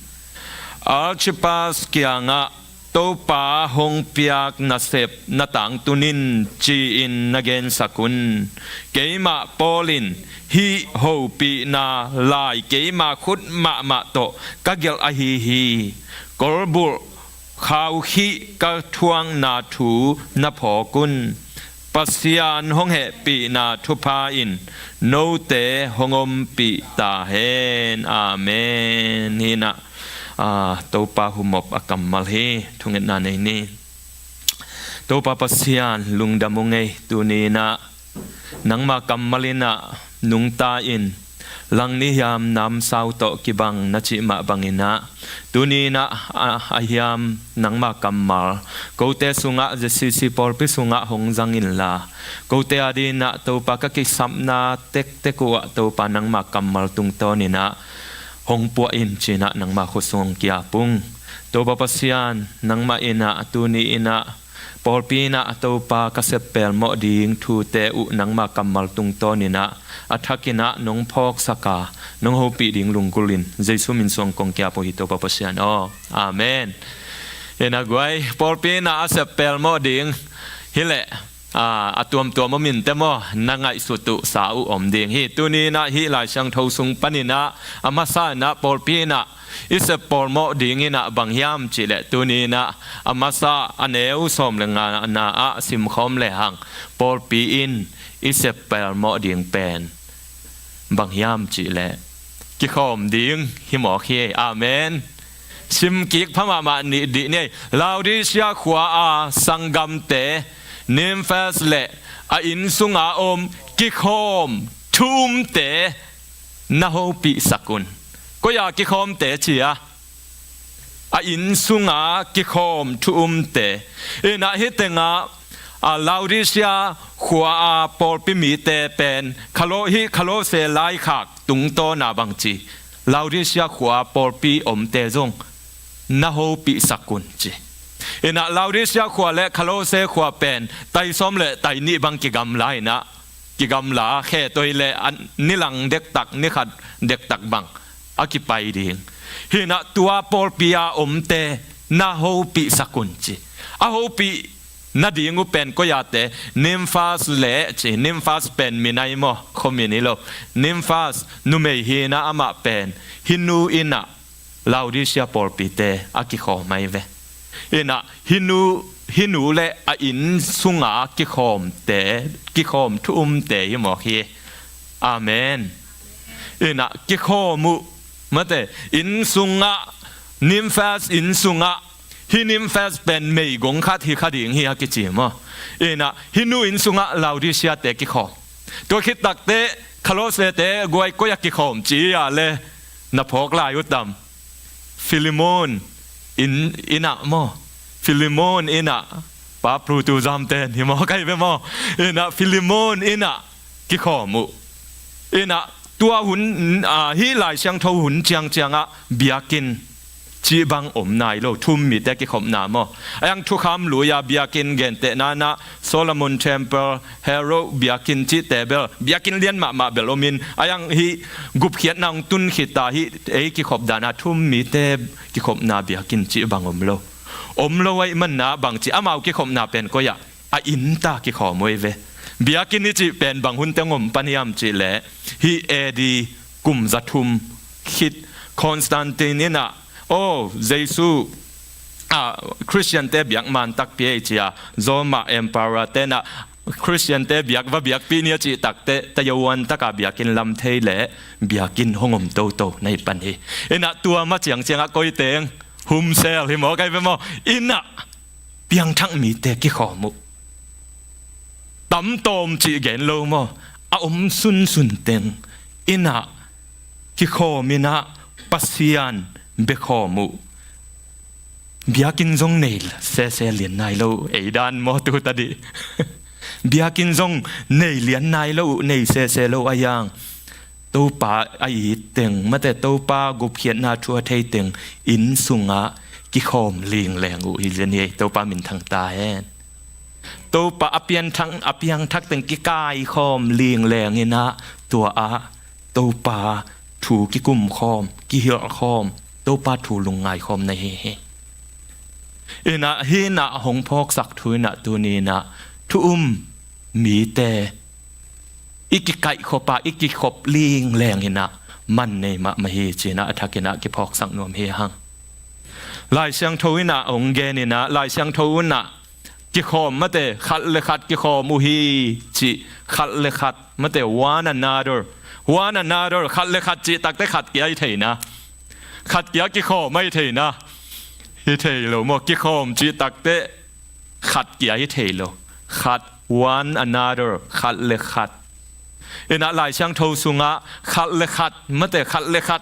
Archipas kiangah Topa hong piak nasep na tangtun in, ci-in na gensak un. Keimah Paul in hih hopihna lai keima khut mahmah tawh ka gelh ahi hi. Kolbulh khaukhih ka thuakna thu na phawk un. Pasian hong hehpihna thupha in note hong ompih ta hen. Amen. Hinah, ah, Topa humop a kammal hi. Thungetna nei ni. Topa Pasian, lungdam ung ei. Tuni inah nangma kammal inah nungta in, lang ni hiam namsau tawh kibang na cih mah banginah, tuni inah a, a hiam nangma kammal kote sungah, Z C C pawlpi sungah hong zang inla, kote adinah Topa ka kisapna tektek uhah Topa nangma kammal tungtawn inah hong puah in, ci-inah nangma khuasung hong kiap ung. Topa Pasian, nangmah inah tuni inah pawlpi inah Topa ka sep pelmawh ding thute uh nangma kammal tungtawn inah a thak inah nong phawksak a, nong hopih ding lunggulh in, Jesu min suang kong kiap uh hi, Topa Pasian aw. Amen. Inah guai, pawlpi inah a sep pelmawh ding hileh, a, a tuamtuam om inteh maw, na ngaihsut uh sa uh om ding hi. Tuni inah hih Lai Siangtho sung paninah a masa inah pawlpi inah i sep pelmawh ding inah bang hiam cihleh, tuni inah a masa a neu sawm le ngana ah simkhawm lehang, pawlpi in i sep pelmawh ding pen bang hiam cihleh, kikhawm ding hi mawk hi. Amen. Simkik pha mahmah nih dih ni ei. Laodicea khua-a sanggamte, Nimfas le a inn sunga om kikhawm thu-umte na hopihsak un. Koi-a kikhawmte ci a, a inn sunga kikhawm thu-umte. Inah hih tengah, a, Laodicea khua-a pawlpi mite pen Kalo-, hih Kalosse laikhak tungtawna bangci, Laodicea khua-a pawlpi omte zong na hopihsak un ci. Inah Laodicea khua le Kalosse khua pen tai sawm le tai nih bang kigamla inah, kigamla khetoi le a nilang dektak, nikhat dektak bang a kipai ding. Hinah tua pawlpi-a omte na hopihsak un ci. A hopih nading uh pen koi-ate, Nimfas le ci, Nimfas pen min ahi maw, khuamin hi lo. Nimfas numei hi inah amah pen hih nu inah Laodicea pawlpite a kikhawm ahi ve. Inah hih nu, hih nu le a inn sunga kikhawmte, kikhawm thu-umte hi mawk hi. Amen. Inah kikhawm uh, mate, inn sungah, Nimfas inn sungah, hih Nimfas pen meigong khat hi kha ding hi a kici maw. Inah hih nu inn sungah Laodiceate kikhawm. Tua khit takteh Kalossete guai koi-a kikhawm ci-a le na phawk lai uh tam? Filemon inn, innah maw. Filemon innah, Pa Prutu Zamten hi maw, kai ve maw. Innah Filemon innah kikhawm uh. Innah tua hun, a, hih Lai Siangtho hun ciangciangah biakinn cih bang om nai lo, thu-um mite kikhopna maw. A hiang Thukham Lui-a biakinn gentehna inah Solomon Temple, Herod biakinn cihte bel, biakinn lian mahmah bel omin, a hiang hih gupkhiatna hong tun khit a hih ei kikhop dan a thu-um mite kikhopna biakinn cih bang om lo. Om lo ahih manin ah bangci amau kikhopna pen koi-ah, a innta kikhawm uh hi ve. Biakinn i cih pen bang hun teng om pan hiam cihleh, hih A D kum za thum khit Constantine innah, aw, Jesu, a, Khristiante biak man takpi ei ci-a Roma Emperor-te innah Khristiante biak va biakpih ni a cih takteh, tayawan taka biakinn lam thei leh biakinn hong om toto na hi pan hi. Innah tua ma ciangciangah koi teng, home cell hi maw, kai ve maw, innah piangthak mite kikhawm uh. Tamtawm cih gen lo maw, a om sunsun teng innah kikhawm innah Pasian biakhawm uh. Biakinn zong nei sese lian nai lo, ei dan maw, tu tadih. Biakinn zong nei lian nai lo uh, nei sese lo a hiang. Topa a it teng, mate Topa gupkhiatna thu a thei teng inn sungah kikhawm lingleng uh hi zen hi. Topa minthang ta hen. Topa a pianthak, a piangthak teng kikaikhawm lingleng inah tua ah Topa thu kikumkhawm, kihilhkhawm, Topa thu lungngaikhawm na hi hi. Inah hinah hong phawksak thu inah tuni inah thu um mite i kikaihkhop a i kikhop lingleng inah man nei mahmah hi cinah a thak inah kiphawksak nuam hi hang. Lai Siangtho inah hong gen inah Lai Siangtho inah kikhawm mate khat le khat kikhawm uh hi cih khat le khat mate one another, one another khat le khat cih takte khat kia hi theina, khat kia kikhawm ahi theina hi thei lo maw? Kikhawm cih takte khat kia hi thei lo. Khat, one another, khat le khat. Inah Lai Siangtho sungah khat le khat mate khat le khat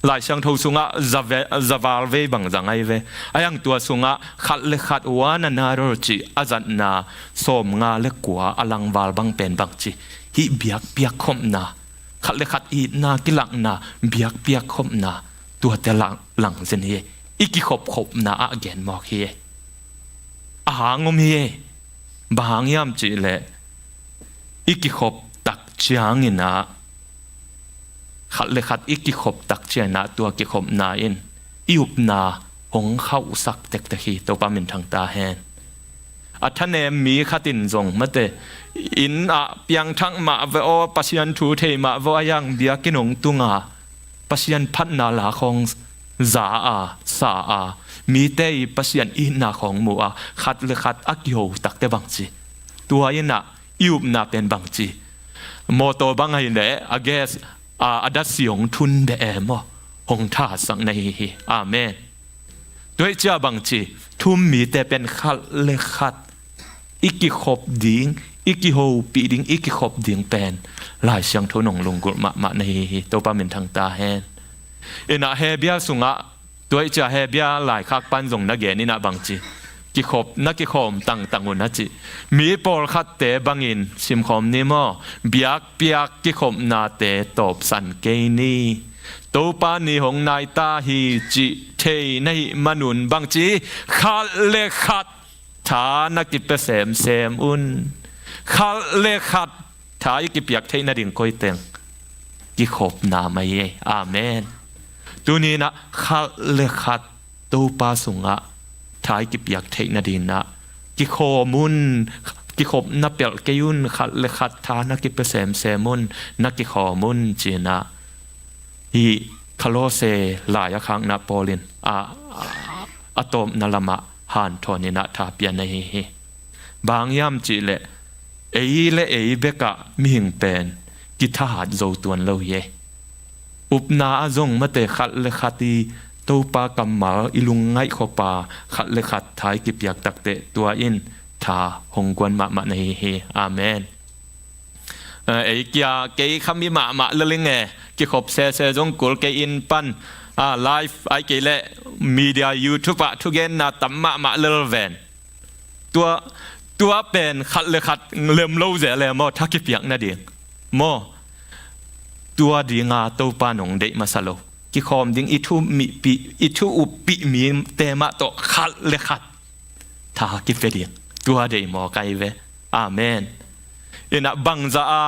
Lai Siangtho sungah za ve-, za val vei bang za ngai ve. A hiang tua sungah khat le khat one another cih a zatna sawmnga le kua a langval bang pen bang ci. Hih biakpiak khopna, khat le khat itna kilakna, biakpiak khopna, tuate lang, lang zen hi. I kikhopkhopna ah gen mawk hi. A hang om hi. Bang hang hiam cihleh i kikhop tak cianginah khat le khat i kikhop tak cianginah tua kikhopna in i upna hong khauhsak tektek hi. Topa minthang ta hen. A thanem mi khat in zong mate inn ah piangthak mah ve aw, Pasian thu thei mah ve aw, a hiang biakinn hong tunga Pasian phatna la khawng za a, sa a, mite i Pasian itna khawng mu a, khat le khat a kiho takte bang ci. Tua inah i upna pen bang ci. Mawtaw bang ahi leh a gas a, a datsi hong thun beh e maw? Hong thahatsak na hi hi. Amen. Tua hi cia bang ci, thu um mite pen khat le khat i kikhop ding, i kihopih ding, i kikhop ding pen Lai Siangtho nong lunggulh mahmah na hi hi. Topa minthang ta hen. Inah Hebia sungah tua hi cia Hebia laikhak pan zong na gen inah bang ci. Kikhop, na kikhawm tangtang un a ci. Mi pawlkhatte bangin simkhawm ni maw? Biakpiak kikhopnate tawpsan kei ni. Topa ni hong nai ta hi cih thei na hih manun bang ci. Khat le khat tha na kipia semsem un. Khat le khat tha i kipiak theih nading koiteng kikhopna mai ei. Amen. Tuni inah khat le khat Topa sungah tha i kipiak theih nadinah kikhawm un. Kikhop na pelh kei un. Khat le khat tha na kipia semsem un. Na kikhawm un cinah hih Kolose lai a khakna Paul in a, a, a tawpna lamah hanthawn inah tha pia na hi hi. Bang hiam cihleh ei le ei bekah mihing pen kithahat zo tuan lo hi ei. Upna ah zong mate khat le khat i Topa kammal i lungngaih khop a khat le khat tha i kipiak takteh tua in tha hong guan mahmah na hi hi. Amen. Eh, ei kia kei khami mahmah lel ing e, kikhop sese zong kul kei inn pan, ah, live ai kei leh media YouTube ah thugenna tam mahmah lel ven. Tua, tua pen khat le khat lem lo zel e maw, tha kipiak nading maw? Tua dinga Topa nong deih masa lo. Kikhawm ding i thu mipih, i thu uppih mite mah tawh khat le khat tha kipia ding. Tua deih mawk ai ve. Amen. Inah bangzah a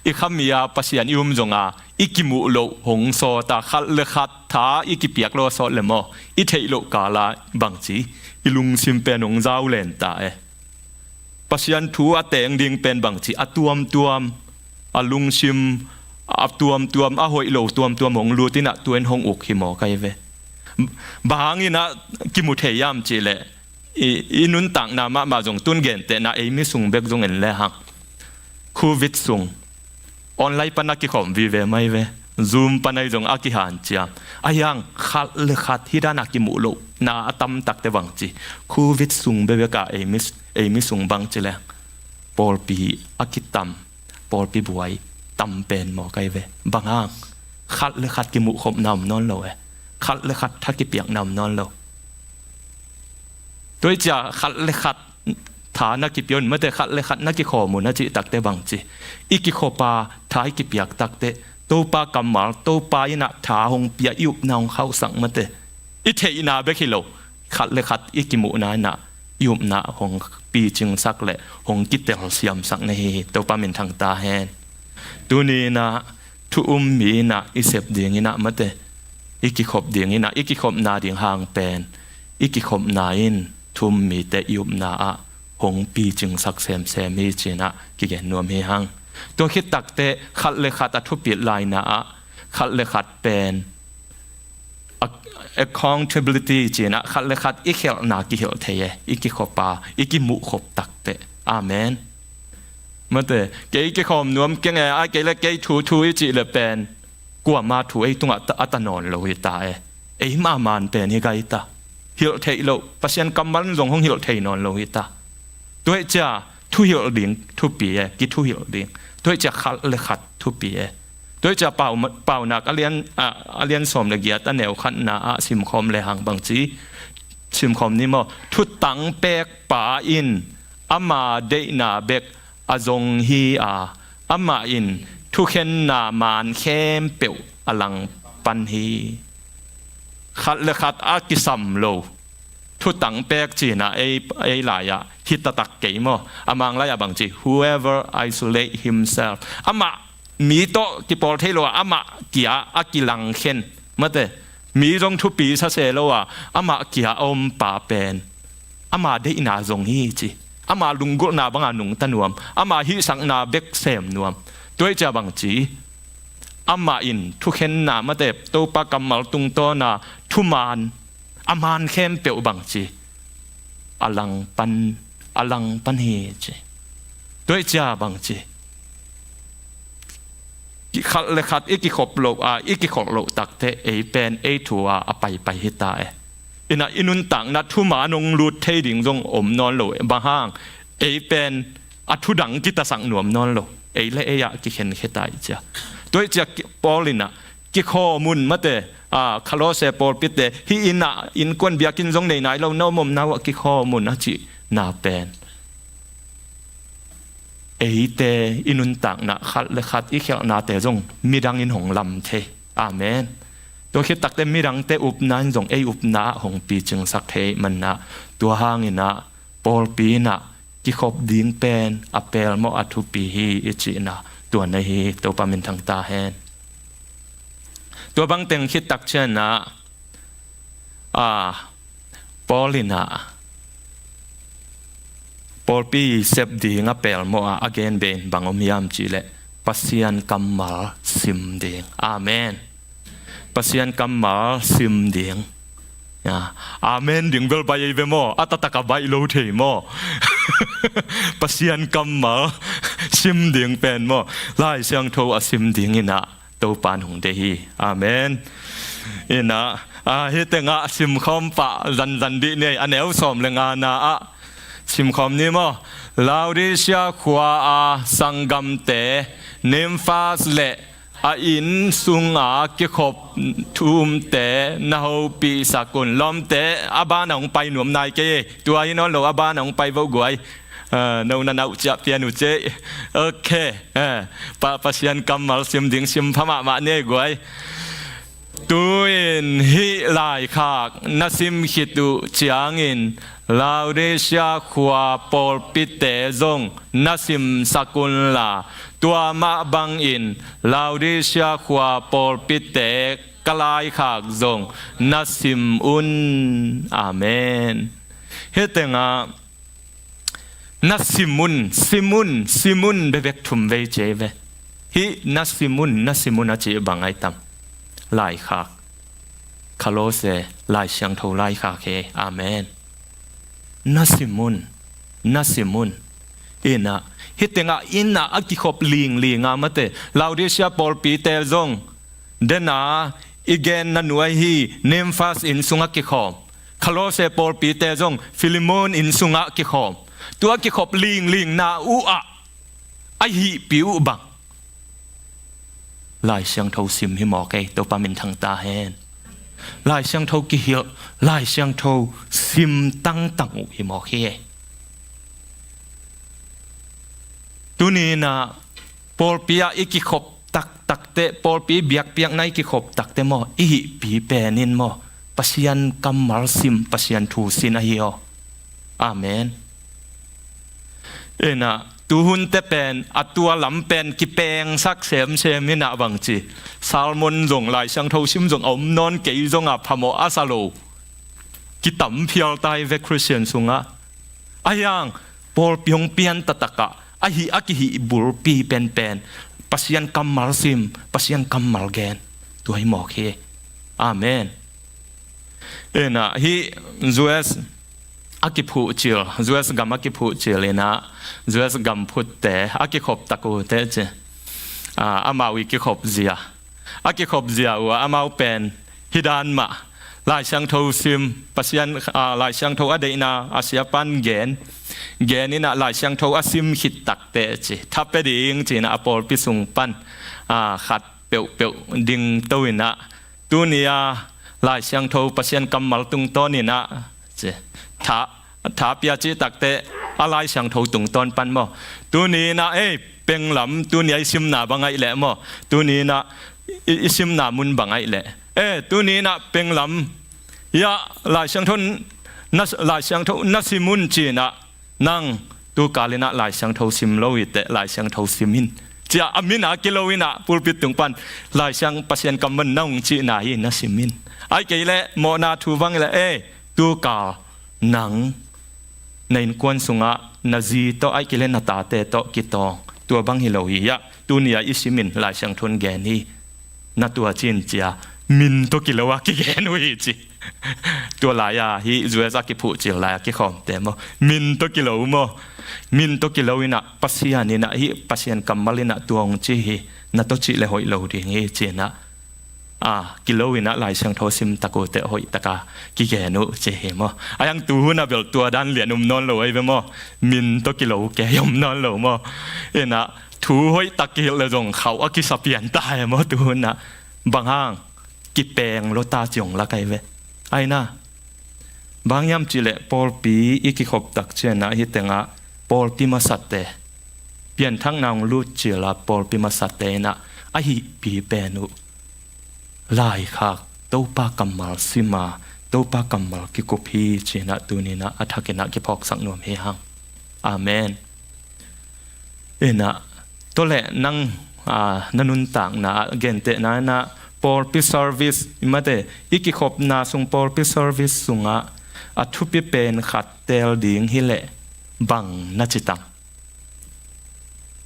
i khami a Pasian i um zonga i kimuh loh hong sawt a khat le khat tha i kipiak lo a sawt le maw, i theih loh kala bangci i lungsim pen hong zau len ta e. Pasian thu a teng ding pen bangci a tuamtuam, a lungsim a tuamtuam, a hoih lo tuamtuam hong lut inah tua in hong uk hi mawk ai ve. Bang hang inah kimu thei hiam cihleh i, i nuntakna mahmah zong tun gentehna ei mi sung bek zong en le hang. Covid sung online pan a kikhawm vive mai ve. Zoom pan ahi zong a kihanciam. A hiang khat le khat hih dan a kimuh lohna a tam takte bangci. Covid sung bebek a ei mi, ei mi sung bangci le pawlpi a kitam, pawlpi buai tam pen mawk ai ve. Bang hang? Khat le khat kimuh khopna om nawn lo e. Khat le khat tha kipiakna om nawn lo. Tua hi cia khat le khat tha na kipia un mate, khat le khat na kikhawm un a cih takte bang ci? I kikhop a tha i kipiak takte Topa kammal, Topa in ah tha hong pia i upna hong khauhsak mate. I theihna bek hi lo, khat le khat i kimuhna in ah i upna hong picingsak le hong kitelsiamsak na hi hi. Topa minthang ta hen. Tuni in ah thu um mi in ah i sep ding in ah mate, i kikhop ding in ah, i kikhopna ding hang pen i kikhopna in thu um mite i upna ah hong picingsak semsem hi ci-in ah kigen nuam hi hang. Tua khit takte khat le khat a thupit laina ah khat le khat pen a-, accountability ci-in ah khat le khat i khelhna kihilh thei e, i kikhop a, i kimuhkhop takte. Amen. Mate, kei kikhawm nuam keng e, a kei le kei thu thu i cih le pen kuama thu ei tungah ta-, a ta nawn lo hi ta e. Ei mahmah pen hi gai ta. Hilh theih loh, Pasian kammal in zong hong hilh thei nawn lo hi ta. Tua hi cia thuhilh ding thupi e, kithuhilh ding. Tua hi cia khat le khat thupi e. Tua hi cia pau-, Paunak a lian, a, a lian sawm le giat a neu khatna ah simkhawm le hang bang ci? Simkhawm ni maw? Thutang pekpa in ama deihna bek a zong hi a, amah in thukhenna maan khempeuh a langpan hi. Khat le khat a kisam lo thutang pek ci-in ah ei, ei lai-ah hi taktak kei maw? A Mang lai-ah bang ci? Whoever isolate himself. Amah mi tawh kipawl thei lo a, amah kia a kilangkhen. Mate, mi zong thupi sa se lo a, amah kia a ompa pen ama deihna zong hi ci. Ama lunggulhna banga nungta nuam, ama hihsakna bek sem nuam. Tua hi cia bang ci? Amah in thukhenna mate, Topa kammal tungtawna thumaan, a maan khempeuh bang ci? A langpan, a langpan hi ci. Tua hi cia bang ci? Khat le khat i kikhop loh a, i kikhop loh takte ei pen ei thu a a paipai hi ta e. In ah i nuntakna thumaan hong lut thei ding zong om nawn lo e. Bang hang? Ei pen a thudang kitasak nuam nawn lo. Ei le ei ah kikhenkhia ta hi cia. Tua hi cia ki-, Paul in ah kikhawm un mate, a, Kolose pawlpite, hih in ah innkuan biakinn zong nei nai lo, na om omna uh ah kikhawm un a cihna pen eite i nuntakna khat le khat i khelhnate zong midang in hong lam thei. Amen. Tua khit takte midangte upna in zong ei upna ah hong picingsak thei ahih manin ah, tua hangin ah pawlpi in ah kikhop ding pen a pelmawh a thupi hi i cihna tua na hi. Topa minthang ta hen. Tua bang teng khit tak ciangin ah, a, Paul in ah pawlpi sep ding a pelmawh a, a gen beh in bang om hiam cih leh Pasian kammal sim ding. Amen. Pasian kammal sim ding. Ya. Amen ding bel baih ei ve maw? A taktak a baih lo thei maw? Pasian kammal sim ding pen maw? Lai Siangtho a sim ding in ah Topa in hong deih hi. Amen. In ah, a, hih tengah simkhawm pah zanzan dih ni, a neu sawm le ngana ah simkhawm ni maw? Laodicea khua a sanggamte, Nimfas le a inn sunga kikhop thu umte na hopihsak un. Lawmte, a ban a hong pai nuam nai kei e. Tua hi nawn lo, a ban a hong pai vo guai. A, no na nauh ciah pian uh cih. Ok. A, Pa, Pasian kammal sim ding sim pha mahmah ni guai. Tu-in hih laikhak na sim khit uh ciangin Laodicea khua pawlpite zong na simsak unla, tua mah bangin Laodicea khua pawlpite ka laikhak zong na sim un. Amen. Hih tengah na sim un, sim un, sim un bekbek thum vei ci ei ve. Hih na sim un, na sim un a cih bang ai tam? Laikhak. Kolose, Lai Siangtho laikhak hi. Amen. Na sim un, na sim un. In ah, hih tengah in ah a kikhop lingling a mate, Laodicea pawlpite zong, den a i genna nuai hi, Nimfas inn sungah kikhawm. Kolose pawlpite zong Filemon inn sungah kikhawm. Tua kikhop linglingna uh ah a hihpi uh bang? Lai Siangtho sim hi mawk ei, Topa minthang ta hen. Lai Siangtho kihilh, Lai Siangtho sim tangtang uh hi mawk hi ei. Tuni inah pawlpi ah i kikhop taktakte, pawlpi biakpiakna i kikhop takte maw, i hihpi pen in maw, Pasian kammal sim, Pasian thu sin ahi aw. Amen. Inah tuhunte pen a tua lam pen kipengsak semsem inah bangci, sermon zong, Lai Siangtho sim zong a om nawn kei zongah phamawh a sa lo kitam phial ta hi ve Khristian sungah. Ahi hang pawlpi hong pian taktakah ahi a kihih bulpi penpen Pasian kammal sim, Pasian kammal gen, tua hi mawk hi. Amen. Inah hih U S a kiphuhcil, U S gam a kiphuhcil inah U S gam phutte a kikhop tak uh teh ci. Ah, amau i kikhop zia, a kikhop zia uh ah amau pen hih dan mah, Lai Siangtho sim, Pasian, ah, Lai Siangtho a deihna a siapan gen, gen inah Lai Siangtho a sim khit tak teh ci, tha pia ding ci inah a pawlpi sung pan, ah, khat peuhpeuh dingto inah, tuni a Lai Siangtho Pasian kammal tungtawn inah ci, tha, tha pia cih tak teh a Lai Siangtho tungtawn pan maw, tuni inah, ei, penglam, tuni a i simna bang ahih leh maw, tuni inah i, i simna mun bang ahih leh, eh, tuni inah penglam, ya, Lai Siangtho na, Lai Siangtho na sim un ci inah, nang tukal inah Lai Siangtho sim lo hi teh, Lai Siangtho sim in, ci-a a min a kilo inah pulpit tung pan Lai Siang, Pasian kammal na hong cihna hi, na sim in. Ahih kei leh mawhna thu bang hi leh, eh, tukal nang na innkuan sungah na zi tawh, ahih kei leh na tate tawh kitawng, tua bang hi lo hi, ya, tuni a i sim in Lai Siangtho in gen hi, na tua ci in, ci-a min tawh kilo a kigen uh hi ci. Tua lai-a hih U S a kiphuhcil lai-a kikhawmte maw, min tawh kilo maw, min tawh kilo inah Pasian inah hih Pasian kammal inah tua hong ci hi, na tawh cih leh hoih lo ding hi ci inah, ah, kilo inah Lai Siangtho sim tak uh teh hoih taka kigen uh ci hi maw. Ahi hang tuhun ah bel tua dan lian um nawn lo ahi ve maw, min tawh kilo kei om nawn lo maw. Inah thu hoih tak kihilh leh zong khauh a kisa pian ta hi maw tuhun ah. Bang hang, kipeng lo ta ci hong lak ahi ve. Ahi na, bang hiam cih leh pawlpi i kikhop tak ciangin ah hih tengah pawlpi masate, pianthakna hong lut cil a pawlpi masate inah a hihpi pen uh laikhak, Topa kammal sim a, Topa kammal kikup hi ci inah tuni inah a thak inah kiphawksak nuam hi hang. Amen. Inah, tua leh nang, aa, na nuntakna ah gentehna inah pawlpi service, i mate, i kikhopna sung pawlpi service sungah a thupi pen khat teel ding hi leh bang na ci tam?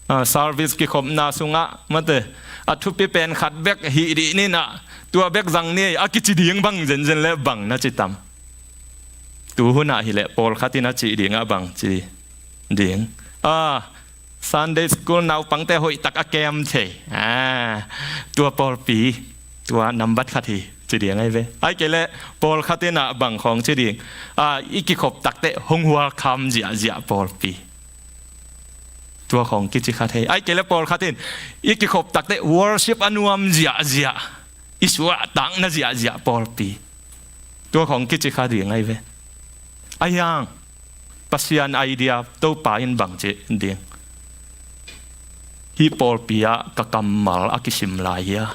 Aa, service kikhopna sungah, mate, a thupi pen khat bek hih dih ni inah, tua bek zang ni a kici ding bang zenzen leh bang na ci tam? Tuhun ah hi leh pawlkhat in a cih ding ah bang ci ding? Aa, Sunday school naupangte hoihtak a kem thei. Aa, tua pawlpi, tua nambat khat hi ci ding ahi ve. Ahih kei leh pawlkhat in ah bang khawng ci ding? Aa, i kikhop tak teh hong hualkham ziahziah pawlpi. Tua khawng kici kha thei. Ahih kei leh pawlkhat in i kikhop tak teh worship a nuam ziahziah, i suahtakna ziahziah pawlpi. Tua khawng kici kha ding ahi ve. Ahi hang, Pasian idea, Topa in bang ci ding? Hih pawlpi ah ka kammal a kisim lai hi a,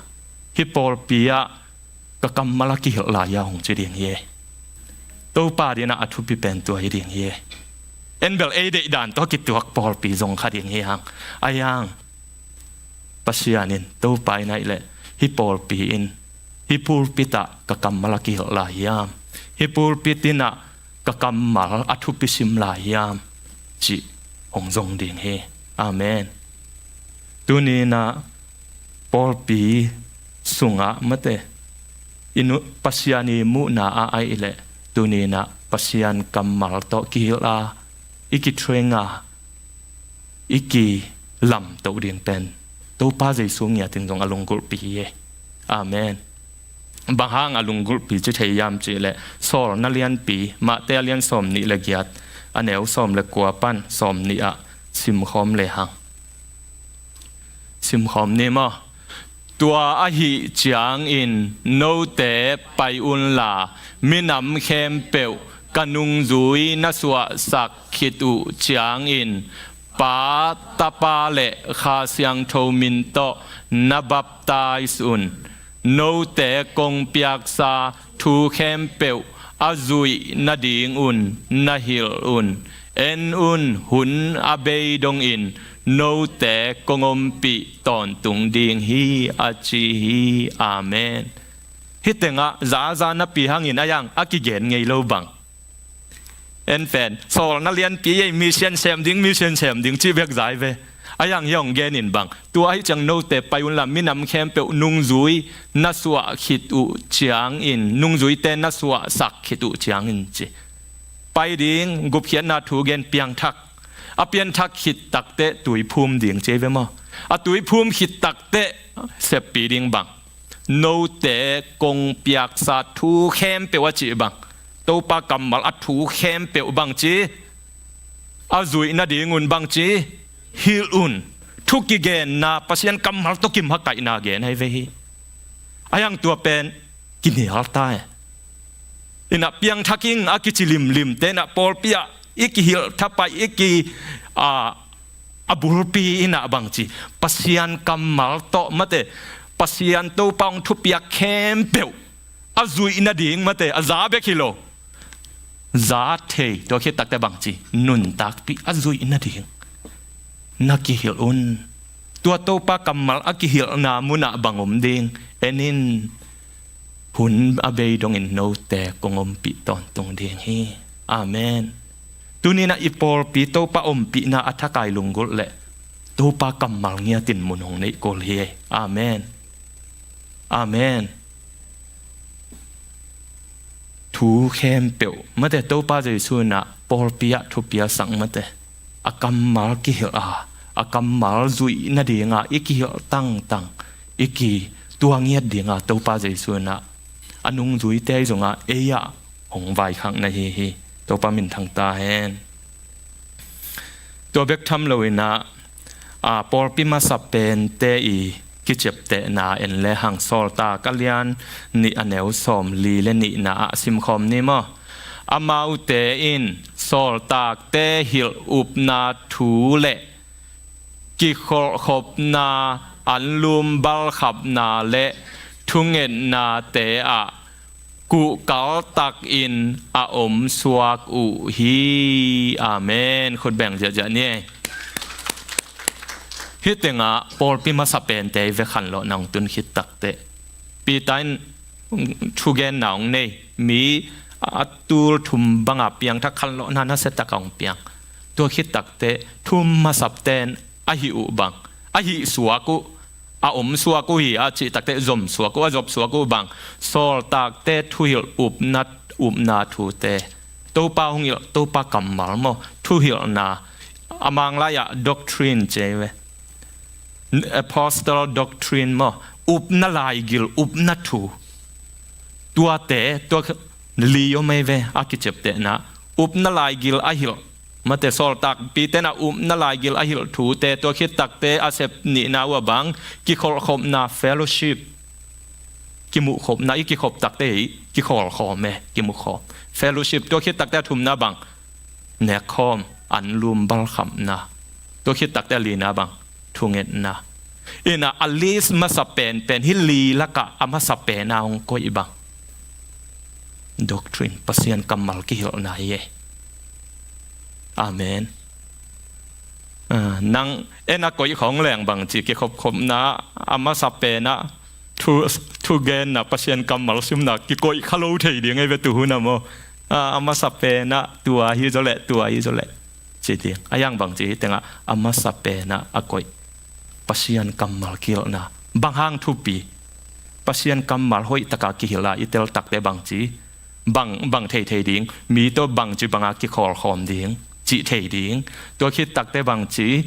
hih pawlpi ah ka kammal a kihilh lai hi a, hong ci ding hi. Topa ading ah a thupi pen tua hi ding hi. En bel ei deihdan tawh kituak pawlpi zong kha ding hi hang. Ahi hang, Pasian in, Topa in ahih leh hih pawlpi in, hih pulpit ah ka kammal a kihilh lai hiam? Hih pulpit in ah ka kammal a thupi sim lai hiam? Cih hong zong ding hi. Amen. Tuni inah pawlpi sungah, mate, i nu-, Pasian i muhna ah ahih leh tuni inah Pasian kammal tawh kihilh a, i kitrain a, i kilamtoh ding pen Topa Jesu ngiat in zong a lunggulhpi hi. Amen. Bang hang a lunggulhpi ci thei hiam cih leh, Sawlna lianpi, Mate a lian sawmnih le giat, a neu sawm le kua pan sawmnih ah simkhawm lehang. Simkhawm ni maw? Tua ahih ciangin note pai unla, minam khempeuh ka nungzui na suahsak khit uh ciangin Pa, Tapa le Kha Siangtho min tawh na baptize un. Note kong piaksa thu khempeuh a zuih nadingun na hilh un. En un, hun a bei dongin note kong ompih tawntung ding hi, a ci hi. Amen. Hih tengah zaza napi hangin a yang a kigen ngei lo bang. En pen, sawlna lianpi ei, mission sem ding, mission sem ding cih bek zai ve. A yang hih hong genin bang. Tua ahi ciang note pai unla minam khempeuh nungzui na suah khit uh ciangin, nungzuite na suahsak khit uh ciangin ci. Pai ding, gupkhiatna thu gen, piangthak. A pianthak khit takteh tuiphum ding ci ei ve maw. A tuiphum khit takteh seppi ding bang. Note kong piaksa thu khempeuh a cih bang. Topa kammal a thu khempeuh bang ci. A zuih nadingun bang ci. Hilh un. Thu kigenna, Pasian kammal tawh kimakaihna gen ahi ve hi. A yang tua pen kinial ta e. Inah piangthak ing a kici limlimte inah pawlpi ah i kihilh thapai i ki, a, a bulpi inah bang ci. Pasian kammal tawh mate, Pasian Topa hong thupiak khempeuh a zuih nading mate, a za bek hi lo. Za thei, tua khit takteh bang ci. Nuntakpih a zuih nading na kihilh un. Tua Topa kammal a kihilhna munah bang om ding. En in, hun a bei dongin note kong ompih tawntung ding hi. Amen. Tuninah i pawlpi Topa ompihna a thakai lunggulh leh Topa kammal ngiatin mun hong neih kul hi. Amen. Amen. Thu khempeuh mate, Topa Jesu inah pawlpi ah thupiasak mate, a kammal kihilh a, a kammal zuih nadinga i kihilh tangtang, i ki tua ngiat dinga Topa Jesu inah a nungzuite zongah ei ah hong vaikhak na hi hi. Topa minthang ta hen. Tua bek tham loinah, a, pawlpi masa pente i kiciaptehna en le hang, Sawltak a lian nih a neu sawmli le nihna ah simkhawm ni maw. Amaute in sawltakte hilh upna thu le kikholhkhopna, anlum balkhapna le thungetnate ah kuhkal takin a om suak uh hi. Amen. Khut beng ziahziah ni. Hih tengah pawlpi masa pente i ve khanlawhna hong tun khit takteh, Peter in thugenna hong nei, mi a tul thum banga piangthak, khanlawhna nasia taka hong piang. Tua khit takteh thu masapten a hih uh bang, a hih suak uh, a om suak uh hi a cih takteh zom suak uh, a zop suak uh bang. Sawltakte thuhilh upna, upna thute, Topa hong hilh, Topa kammal maw, thuhilhna, a Manglai ah doctrine ci ei ve. Apostle doctrine maw, upna laigil, upna thu. Tuate, tua li om ei ve, a kiciaptehna. Upna laigil a hilh, mate, sawltakpite inah upna laigil a hilh thute, tua khit takteh a sep nihna uh a bang, kikholhkhopna, fellowship. Kimuhkhopna, i kikhop takteh hi, kikholhkhawm e, kimuhkhawm. Fellowship, tua khit takteh a thumna bang, nekkhawm, anlum balkhapna. Tua khit takteh a lina bang, thungetna. Inah a list masa penpen, hih li lakah a masa pena hong koih bang, doctrine, Pasian kammal kihilhna hi e. Amen. A, nang en a koih khawng leng bang ci, kikhopkhopna a masa penah thu, thugenna, Pasian kammal simna kikoih kha lo thei ding ei ve tu hun a maw. A, a masa penah tua hi zaw leh, tua hi zaw leh ci ding. A yang bang ci, hih tengah a masa penah a koih Pasian kammal kihilhna. Bang hang thupi. Pasian kammal hoih taka kihilh a i tel takteh bang ci, bang, bang thei thei ding, mi tawh bangci banga kikhawlkhawm ding cih thei ding. Tua khit takteh bangci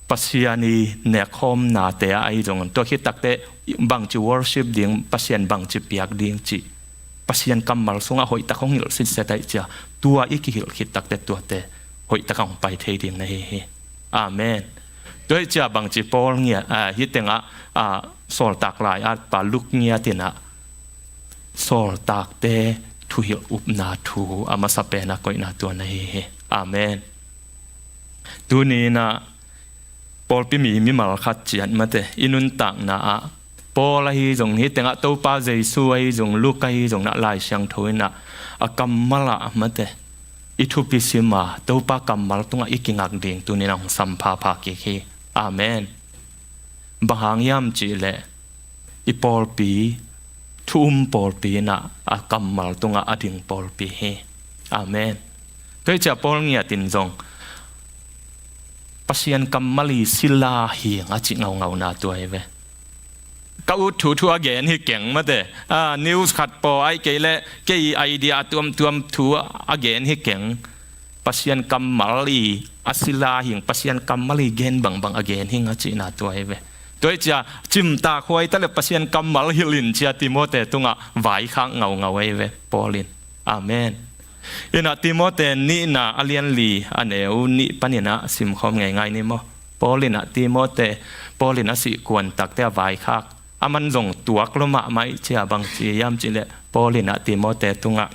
Pasian i nekkhawmnate ah ahi zongin, tua khit takteh bangci worship ding, Pasian bangci piak ding cih, Pasian kammal sungah hoihtak hong hilh sitset ahih cia, tua i kihilh khit takteh tuate hoihtak hong pai thei ding na hi hi. Amen. Tua ahih cia bangci Paul ngiat, a, hih tengah, a, sawltak lai-atpa Luke ngiat inah sawltakte thuhilh upna thu a masa pena koihna tua na hi hi. Amen. Tuni inah pawlpi mi mimal khat ciat mate i nuntakna ah Paul ahi zong, hih tengah Topa Jesu ahi zong, Luka ahi zong, na Lai Siangtho inah a kammal ah mate i thupi sima Topa kammal tungah i kingak ding tuni inah hong sampha pha kik hi. Amen. Bang hang hiam cihleh i pawlpi, thu um pawlpi inah a kammal tungah a ding pawlpi hi. Amen. Tua hi ciah Paul ngiat in zong Pasian kammal i sila hing a cih ngaungauna tua hi ve. Ka ut thu thu a gen hi keng mate. Ah, news khat paw ai kei leh kei idea a tuamtuam thu a gen hi keng. Pasian kammal i a sila hing, Pasian kammal i gen bangbang a gen hing a cihna tua hi ve. Tua hi ciah cimtak huai ta leh Pasian kammal hilh in ciah Timote tungah vaikhak ngaungau hi ve Paul in. Amen. Inah Timote nihna a lianli a neu nih paninah simkhawm ngeingai ni maw? Paul inah Timote, Paul inah sihkuan takte a vaikhak a man zong tuak lua mahmah i ciah bang ci hiam cihleh Paul inah Timote tungah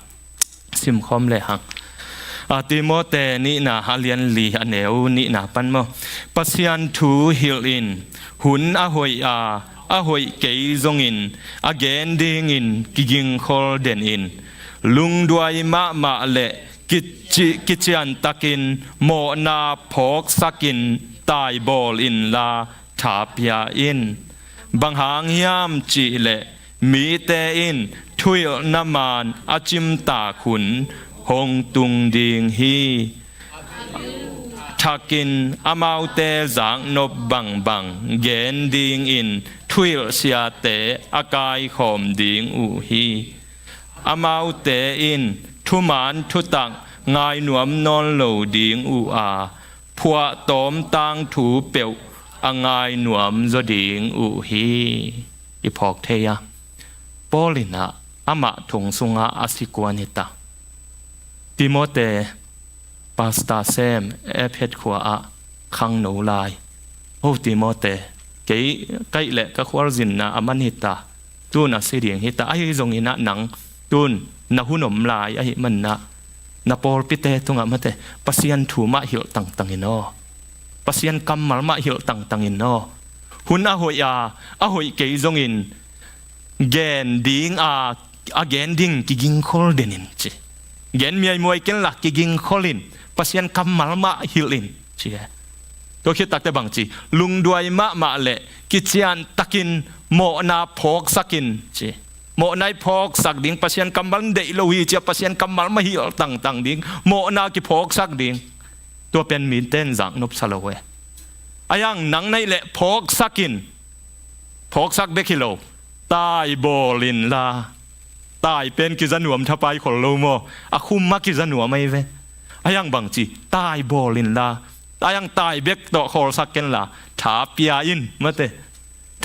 simkhawm lehang. A Timote nihna a lianli a neu nihna pan maw? Pasian thu hilh in hun a hoih a, a hoih kei zongin a gen dingin kigingkhol den in lungduai mahmah le kici-, kiciantakin mawhna phawksakin taibawl inla tha pia in. Bang hang hiam cihleh mite in thuhilhna man a cimtak hun hong tung ding hi. Thakin amaute zaknop bangbang gen dingin thuhilh siate a kaikhawm ding uh hi. Amaute in thuman thutak ngainuam nawn lo ding uh a, phuahtawm tangthu peuh a ngainuam zaw ding uh hi. I phawk thei a, Paul inah amah thong sungah a sikuan hi ta. Timote, pastor sem, Ephet khua ah khangno lai. O Timote, kei kaih le ka khualzinna a man hi ta. Tun a si ding hi ta. Ahi zongin ah nang tun na hun om lai ahih manin ah na pawlpite tungah mate Pasian thu mah hilh tangtang in aw. Pasian kammal mah hilh tangtang in aw. Hun a hoih a, a hoih kei zongin gen ding a, a gen ding kigingkhol den in ci. Gen miaimuai ken la kigingkhol in Pasian kammal mah hilh in ci. Tua khit takte bang ci, lungduai mahmah le kician takin mawhna phawksak in ci. Mawhna i phawksak ding, Pasian kammal deih lo hi cia Pasian kammal mah hilh tangtang ding, mawhna kiphawksak ding. Tua pen mite in zaknop sa lo e. Ahi hang nang naih leh phawksak in, phawksak bek hi lo, taibawl inla. Tai pen kiza nuam thapai khol lo maw? A khum mah kiza nuam ahi ve. Ahi hang bang ci, taibawl inla. Ahi hang tai bek tawh khawlsak ken la, tha pia in mate.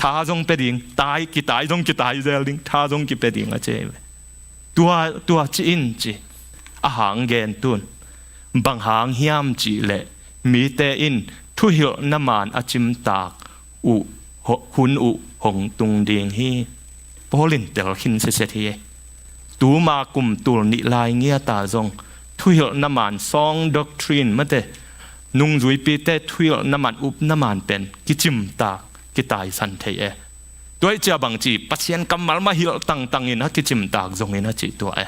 Tha zong pia ding, tai, kitai zong kitai zel ding, tha zong kipia ding a ci ahi ve. Tua, tua ci in ci. A hang gen tun. Bang hang hiam cih leh mite in thuhilhna man a cimtak uh, hun uh hong tung ding hi. Paul in tel khin siset hi. Tuma kum tul nih lai ngiata zong thuhilhna man, song doctrine mate, nungzuipite thuhilhna man, upna man pen kicimtak, kitaisan thei e. Tua ih cia bang ci, Pasian kammal mah hilh tangtang in a kicimtak zongin a cih tua e.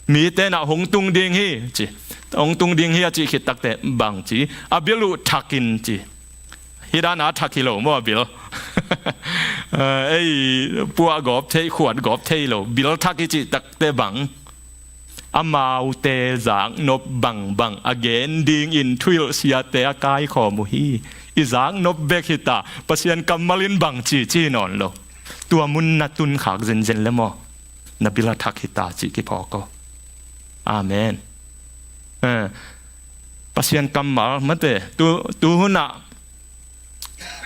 Mite nah hong tung ding hi ci, hong tung ding hi a cih khit takte bang ci, a bil uh thak in ci. Hih dan a thak hi lo maw a bil? Ei puah gawp thei, khuat gawp thei lo, bil thak i cih takte bang? Amaute zaknop bangbang a gen dingin thuhilh siate a kaikhawm uh hi. I zaknop bek hi ta, Pasian kammal in bang ci ci nawn lo. Tua mun na tun khak zenzen le maw? Na bil a thak hi ta cih kiphawk aw. Amen. Eh, Pasian kammal mate, tu, tu hunah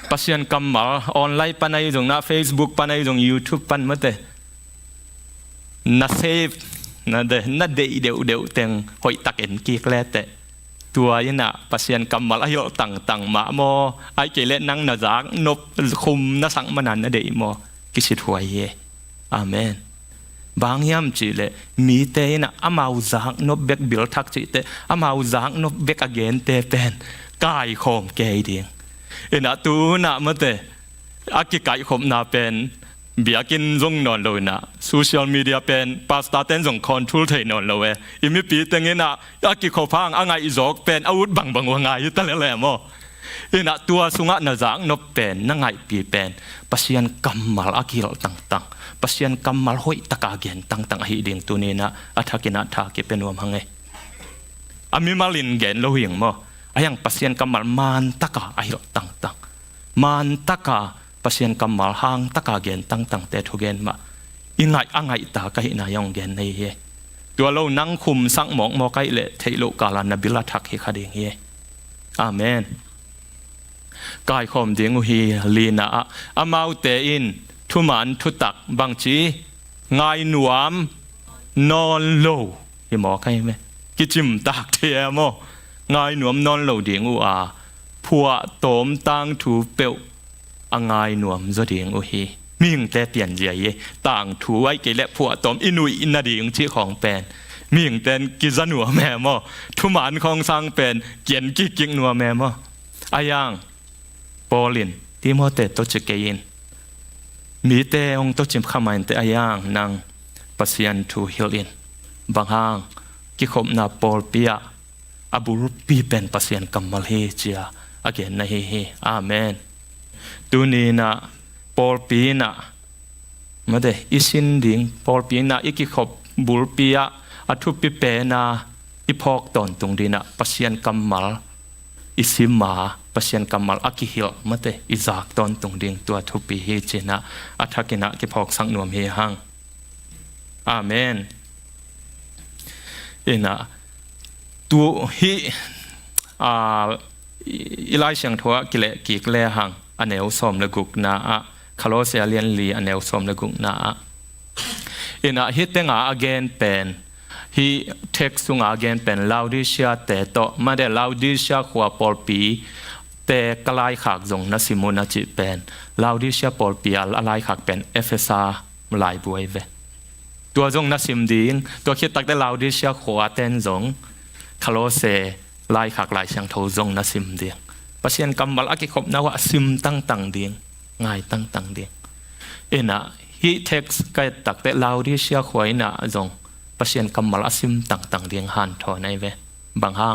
Pasian kammal online pan ahi zong, na Facebook pan ahi zong, YouTube pan mate, na save, na de, na deih deuhdeuh teng hoihtak en kik leteh. Tua inah Pasian kammal a hilh tangtang mah maw? Ai kei leh nang na zaknop khum na sak mana na deih maw? Kisithuai hi. Amen. Bang hiam cih leh mite inah amau zaknop bek bil thak cihte, amau zaknop bek a gente pen Kaikhawm kei ding. Inah tu-in ah mate, a kikaihkhopna pen biakinn zong nawn lo inah, social media pen pastor ten zong control thei nawn lo e. I mipi teng inah a kikhop hang a ngaihzawk pen a ut bangbang uh a ngai hi ta lel e maw. Inah tua sungah na zaknop pen, na ngaihpi pen Pasian kammal a kihilh tangtang, Pasian kammal hoihtaka gen tangtang ahi ding tuni inah a thak inah tha kipia nuam hang e. A mimal in gen lo hing maw. Ahi hang Pasian kammal mantaka a hilh tangtang, mantaka Pasian kammal hangtaka gen tangtangte thugen mah i ngaih, a ngaihta ka hihna hong gen na hi hi. Tua lo nang khumsak mawkmawk ahih leh theih loh kala na bil a thak hi kha ding hi. Amen. Kaikhawm ding uh hi. Lina ah, amaute in thuman thutak bangci, ngainuam nawn lo hi maw, ka hi me. Kicimtak thei e maw. Ngainuam nawn lo ding uh a, phuahtawm tangthu peuh a ngainuam zaw ding uh hi. Mihingte pianzia hi. Tangthu ahih kei leh phuahtawm i nuih nading cih khawng pen mihingte in kiza nuam e maw. Thuman khawng sang pen kian kikkik nuam e maw. Ahi hang Paul in Timote tawh ci kei in, mite hong tawh ci kha mah inteh, ahi hang nang Pasian thu hilh in. Bang hang, kikhopna pawlpi ah a bulpi pen Pasian kammal hi ci-a a genna hi hi. Amen. Tuni inah pawlpi inah mate, i sin ding, pawlpi inah i kikhop bulpi ah a thupi pen a i phawk tawntung ding inah Pasian kammal i sim a, Pasian kammal a kihilh mate, i zak tawntung ding tua thupi hi ci-in ah a thak inah kiphawksak nuam hi hang. Amen. Inah tu hih, a, i, i Lai Siangtho ah kileh kik le hang, a neu sawm le gukna ah, Kolose a lian li a neu sawm le gukna ah. Inah hih tenga a gen pen, hih text sunga a gen pen Laodicea te tawh, mate, Laodicea khua pawlpi te ka laikhak zong na sim un a cih pen Laodicea pawlpi a laikhak pen Efesa laibu ahi ve. Tua zong na sim ding, tua khit takteh Laodicea khua ten zong Kolose laikhak Lai Siangtho zong na sim ding. Pasian kammal a kikhopna uh ah sim tangtang ding, ngai tangtang ding. Inah hih text ka et takteh Laodicea khua inah zong Pasian kammal a sim tangtang ding hanthawn ahi ve. Bang hang